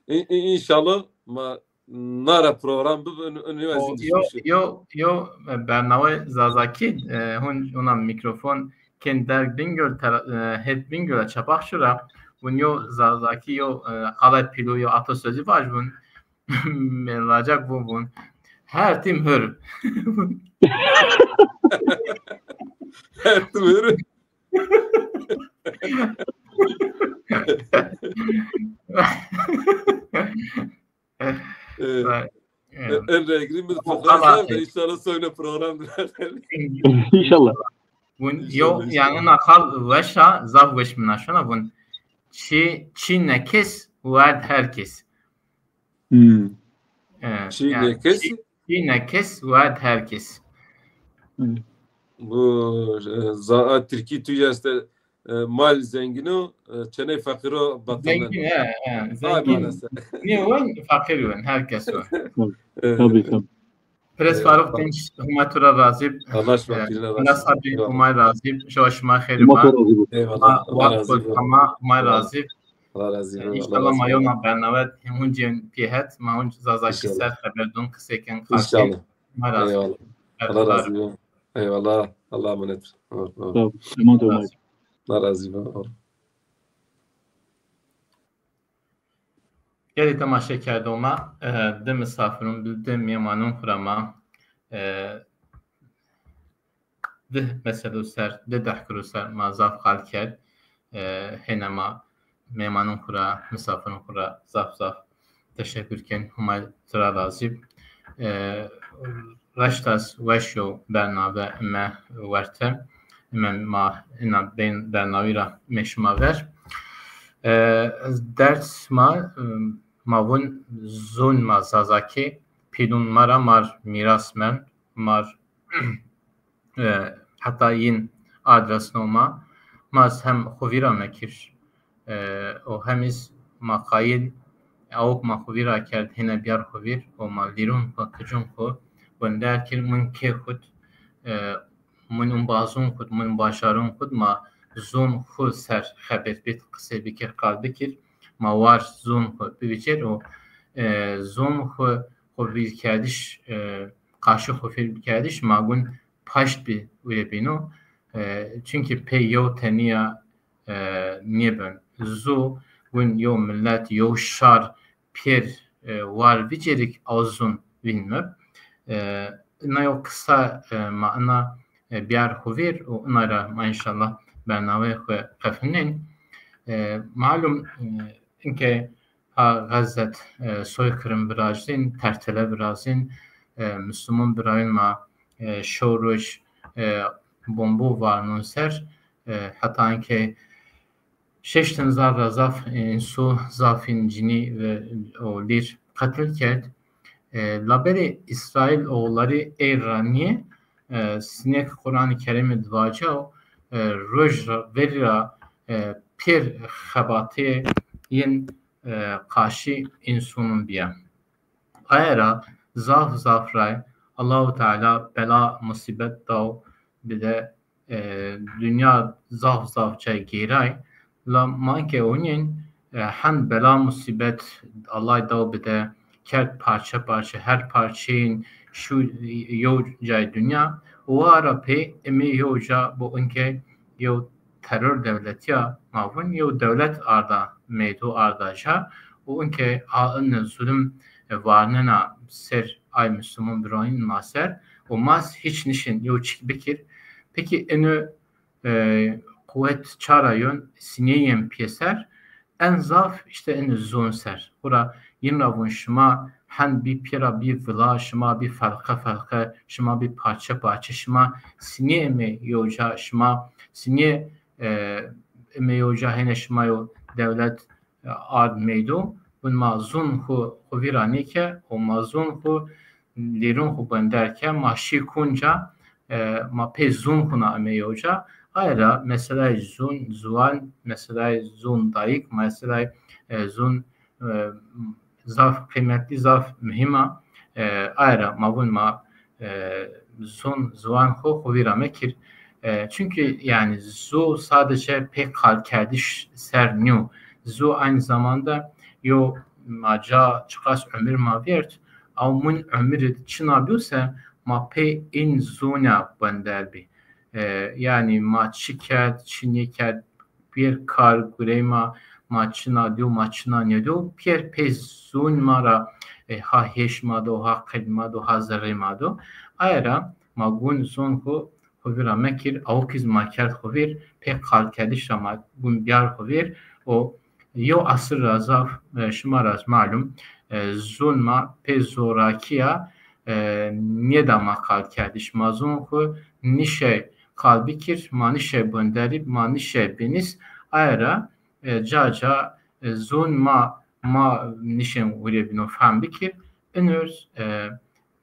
İ-, i-, inşallah ma nara program bi, ön-, ön-, yo, yo, yo, e, bername Zazakî, e, hun, ona mikrofon ken derg Bingöl, tera-, e, het Bingöl çapak şura. Vun yo Zazakî, yo, e, qala pîlo, yo atasözü var vun. Melacak bu bun. Her tim hür. Her tim hür. Evet. En regri mi fıkrasar da inşallah sonra program. İnşallah. Bun yo yani nakal weşa, zaf weş mi naşona bun. Çi, çi nekes, werd herkes. Hmm. Evet, çi yani nekes? Çi, çi nekes, werd herkes. Hmm. Bu, e, za-, Tirkî tu este, e, mal zengino, e, çeney fakiro batılın. Zengin, he, he, zengin. Niye wen, fakir wen, herkes wen. Tabii, tabii. Pires Faruk Dinç, Huma tu ra razî b. Allah şima pîrine razî. Nasabî Humay razî b. Şewa şima xêr û ma. Eyvallah. Waqt xo tama, Humay razî b. Allah razî b. Înşallah ma yewna bername hûn cên pî het, ma hûn Zazakî ser xeber dun, qisê ken, qal ken. Humay razî b. Eyvallah. Allah razî b. Eyvallah. Allah emanet. Allah razî b. Gelê temaşekerdo ma, e, di misafirun, di mêmanun xu ra ma, e, di meselo ser, di dehkiro ser ma zaf qal kerd. E, hêna ma mêmanun xu ra, misafirun xu ra zaf zaf teşekur ken. Humay tira razî b. E, Raştas weş yo bername ime werte. Ime ma ina beyn bernawî ra ime şima ver. E, ders ma, e, ma vun zun ma Zazakî, pîlun ma ra mar mîras mend, mar, e, heta yin adresno ma. Ma hem xu vîra mekir, e, o hemiz ma qayil, awk ma xu vîra kerd, hêne biyar xu vîr, o ma lîrun xu, qicun xu, wender kir, min kê xud, e, min umbazun xud, min bajarun xud, ma zun xu ser xebet bit, qisê bikir, qal bikir, ma war zun xu bivicêr, o, e, zun xu, xu vîrkerdiş, e, qaşi xu vîr bikerdiş, ma gun paşt bi uye bîno. E, çunkî pê yew tenîya, e, nêben. Zu win yew milet, yew şar pêr, e, war vicêrik aw zun vînme. E, ina yew qisa, e, ma ina, e, biyar xu vîr û ina ra ma înşallah bernameyê xu qefinên. E, malum, e, inke ha Xezzet, e, soykırım virazîn, tertele virazîn, e, Müslüman birayên ma, e, şew roj, e, bombo varnon ser, e, heta inkê şeştin zar ra zaf, e, însu, zafîn cinî ve o lîr qetil kerd. E, labelê İsrailoğulları ey ra nîyê, e, sinêk Quranê Kerîmî di vaca, e, roj ra, verî ra, e, pêr xebatê yin e, qarşî însonon bîya. Aye ra zaf zaf ray Allahu Teala bela musîbet daw bide, e, dinya zaf zaf cay gêray. La ma ke onîn, e, hend bela musîbet Allah daw bide, kerd parçe parçe, her parçeyên şu yew cay dinya. Wa ra pê eme yew ca bo inke yew teror dewletîya ma vun, yew dewlet arda meydo, arda ca, û inke a in zulm, e, varnena ser ay Müslüman birayîn ma ser, û ma hîç nişin yew çik bikir. Peki ino, e, quwet çara yon, sineyên pêser, en zaf işte in zon ser. Xura yin ra vun şima hend bî pêra bî vila, şima bî felqe felqe, şima bî parçe parçe, şima sinî eme yew ca, şima sinî, e, eme yew ca hêne şima yew dewlet, e, ard meydo. Vun ma zon xu, xu vîra nêke û ma zon xu lêrun xu bender ke, ma şî kunca, e, ma pê zon xu na eme yew ca. Aye ra meselay zon, ziwan, meselay zon dayik, meselay, e, zon, e, zaf qîmetlî, zaf muhîm a. E, aye ra ma vun ma, e, zon, ziwan xu, xu vîra mekir. E, çünkü yani zu sadece pê qalkerdiş ser nîyo. Zu aynı zamanda yo ma ca çiqas ömür ma vêrd, aw mun ömür çina bîyo se ma pê in zona bender bî. E, yani ma çi kerd, çi nêkerd, pêr kar gurey ma, ma çina dîyo, ma çina nêdîyo, pêr pê zon ma ra, e, ha hêş ma do, ha qed ma do, ha zerrê ma do. Aye ra ma gun zon xu, xu vîra mekir, awkiz ma kerd xu vîr, pê qalkerdiş ra ma gun biyar xu vîr. O yew asir ra zaf, e, şima ra malum, e, zon ma pê zorakîya, e, nêda ma qalkerdiş. Ma zon xu nişe qal bikir, ma nişe bonderî, ma nişe bînis. Aye ra, e, ca ca, e, zon ma, ma nişên hurê bîno fehm bikir. Inor, e,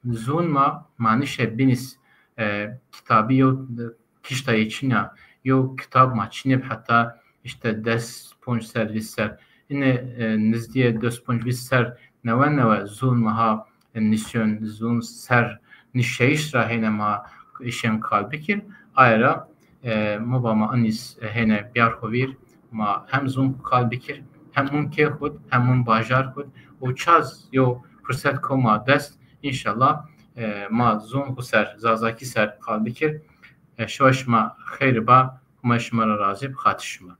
zon ma, ma nişe bînis. E, kitabî yew, e, kişta yê çin a. Yew kitab ma çinê bi heta işte des ponc ser, vîst ser. Ine, e, nizdîyê des ponc vîst ser newe newe zon ma ha, e, nişyon, zon ser nişeyiş ra hêne ma işên qal bikir. Aye ra, e, mi va ma aniz, e, hêne biyar xu vîr, ma hem zon xu qal bikir, hem un kê xud, hem un bajar xud. O çaz yew furset ko ma dest, înşallah, e, ma zon xu ser, zazakî ser qal bikir. E, şewa şima xeyr ba, Huma şima ra razî bi, xatir şima.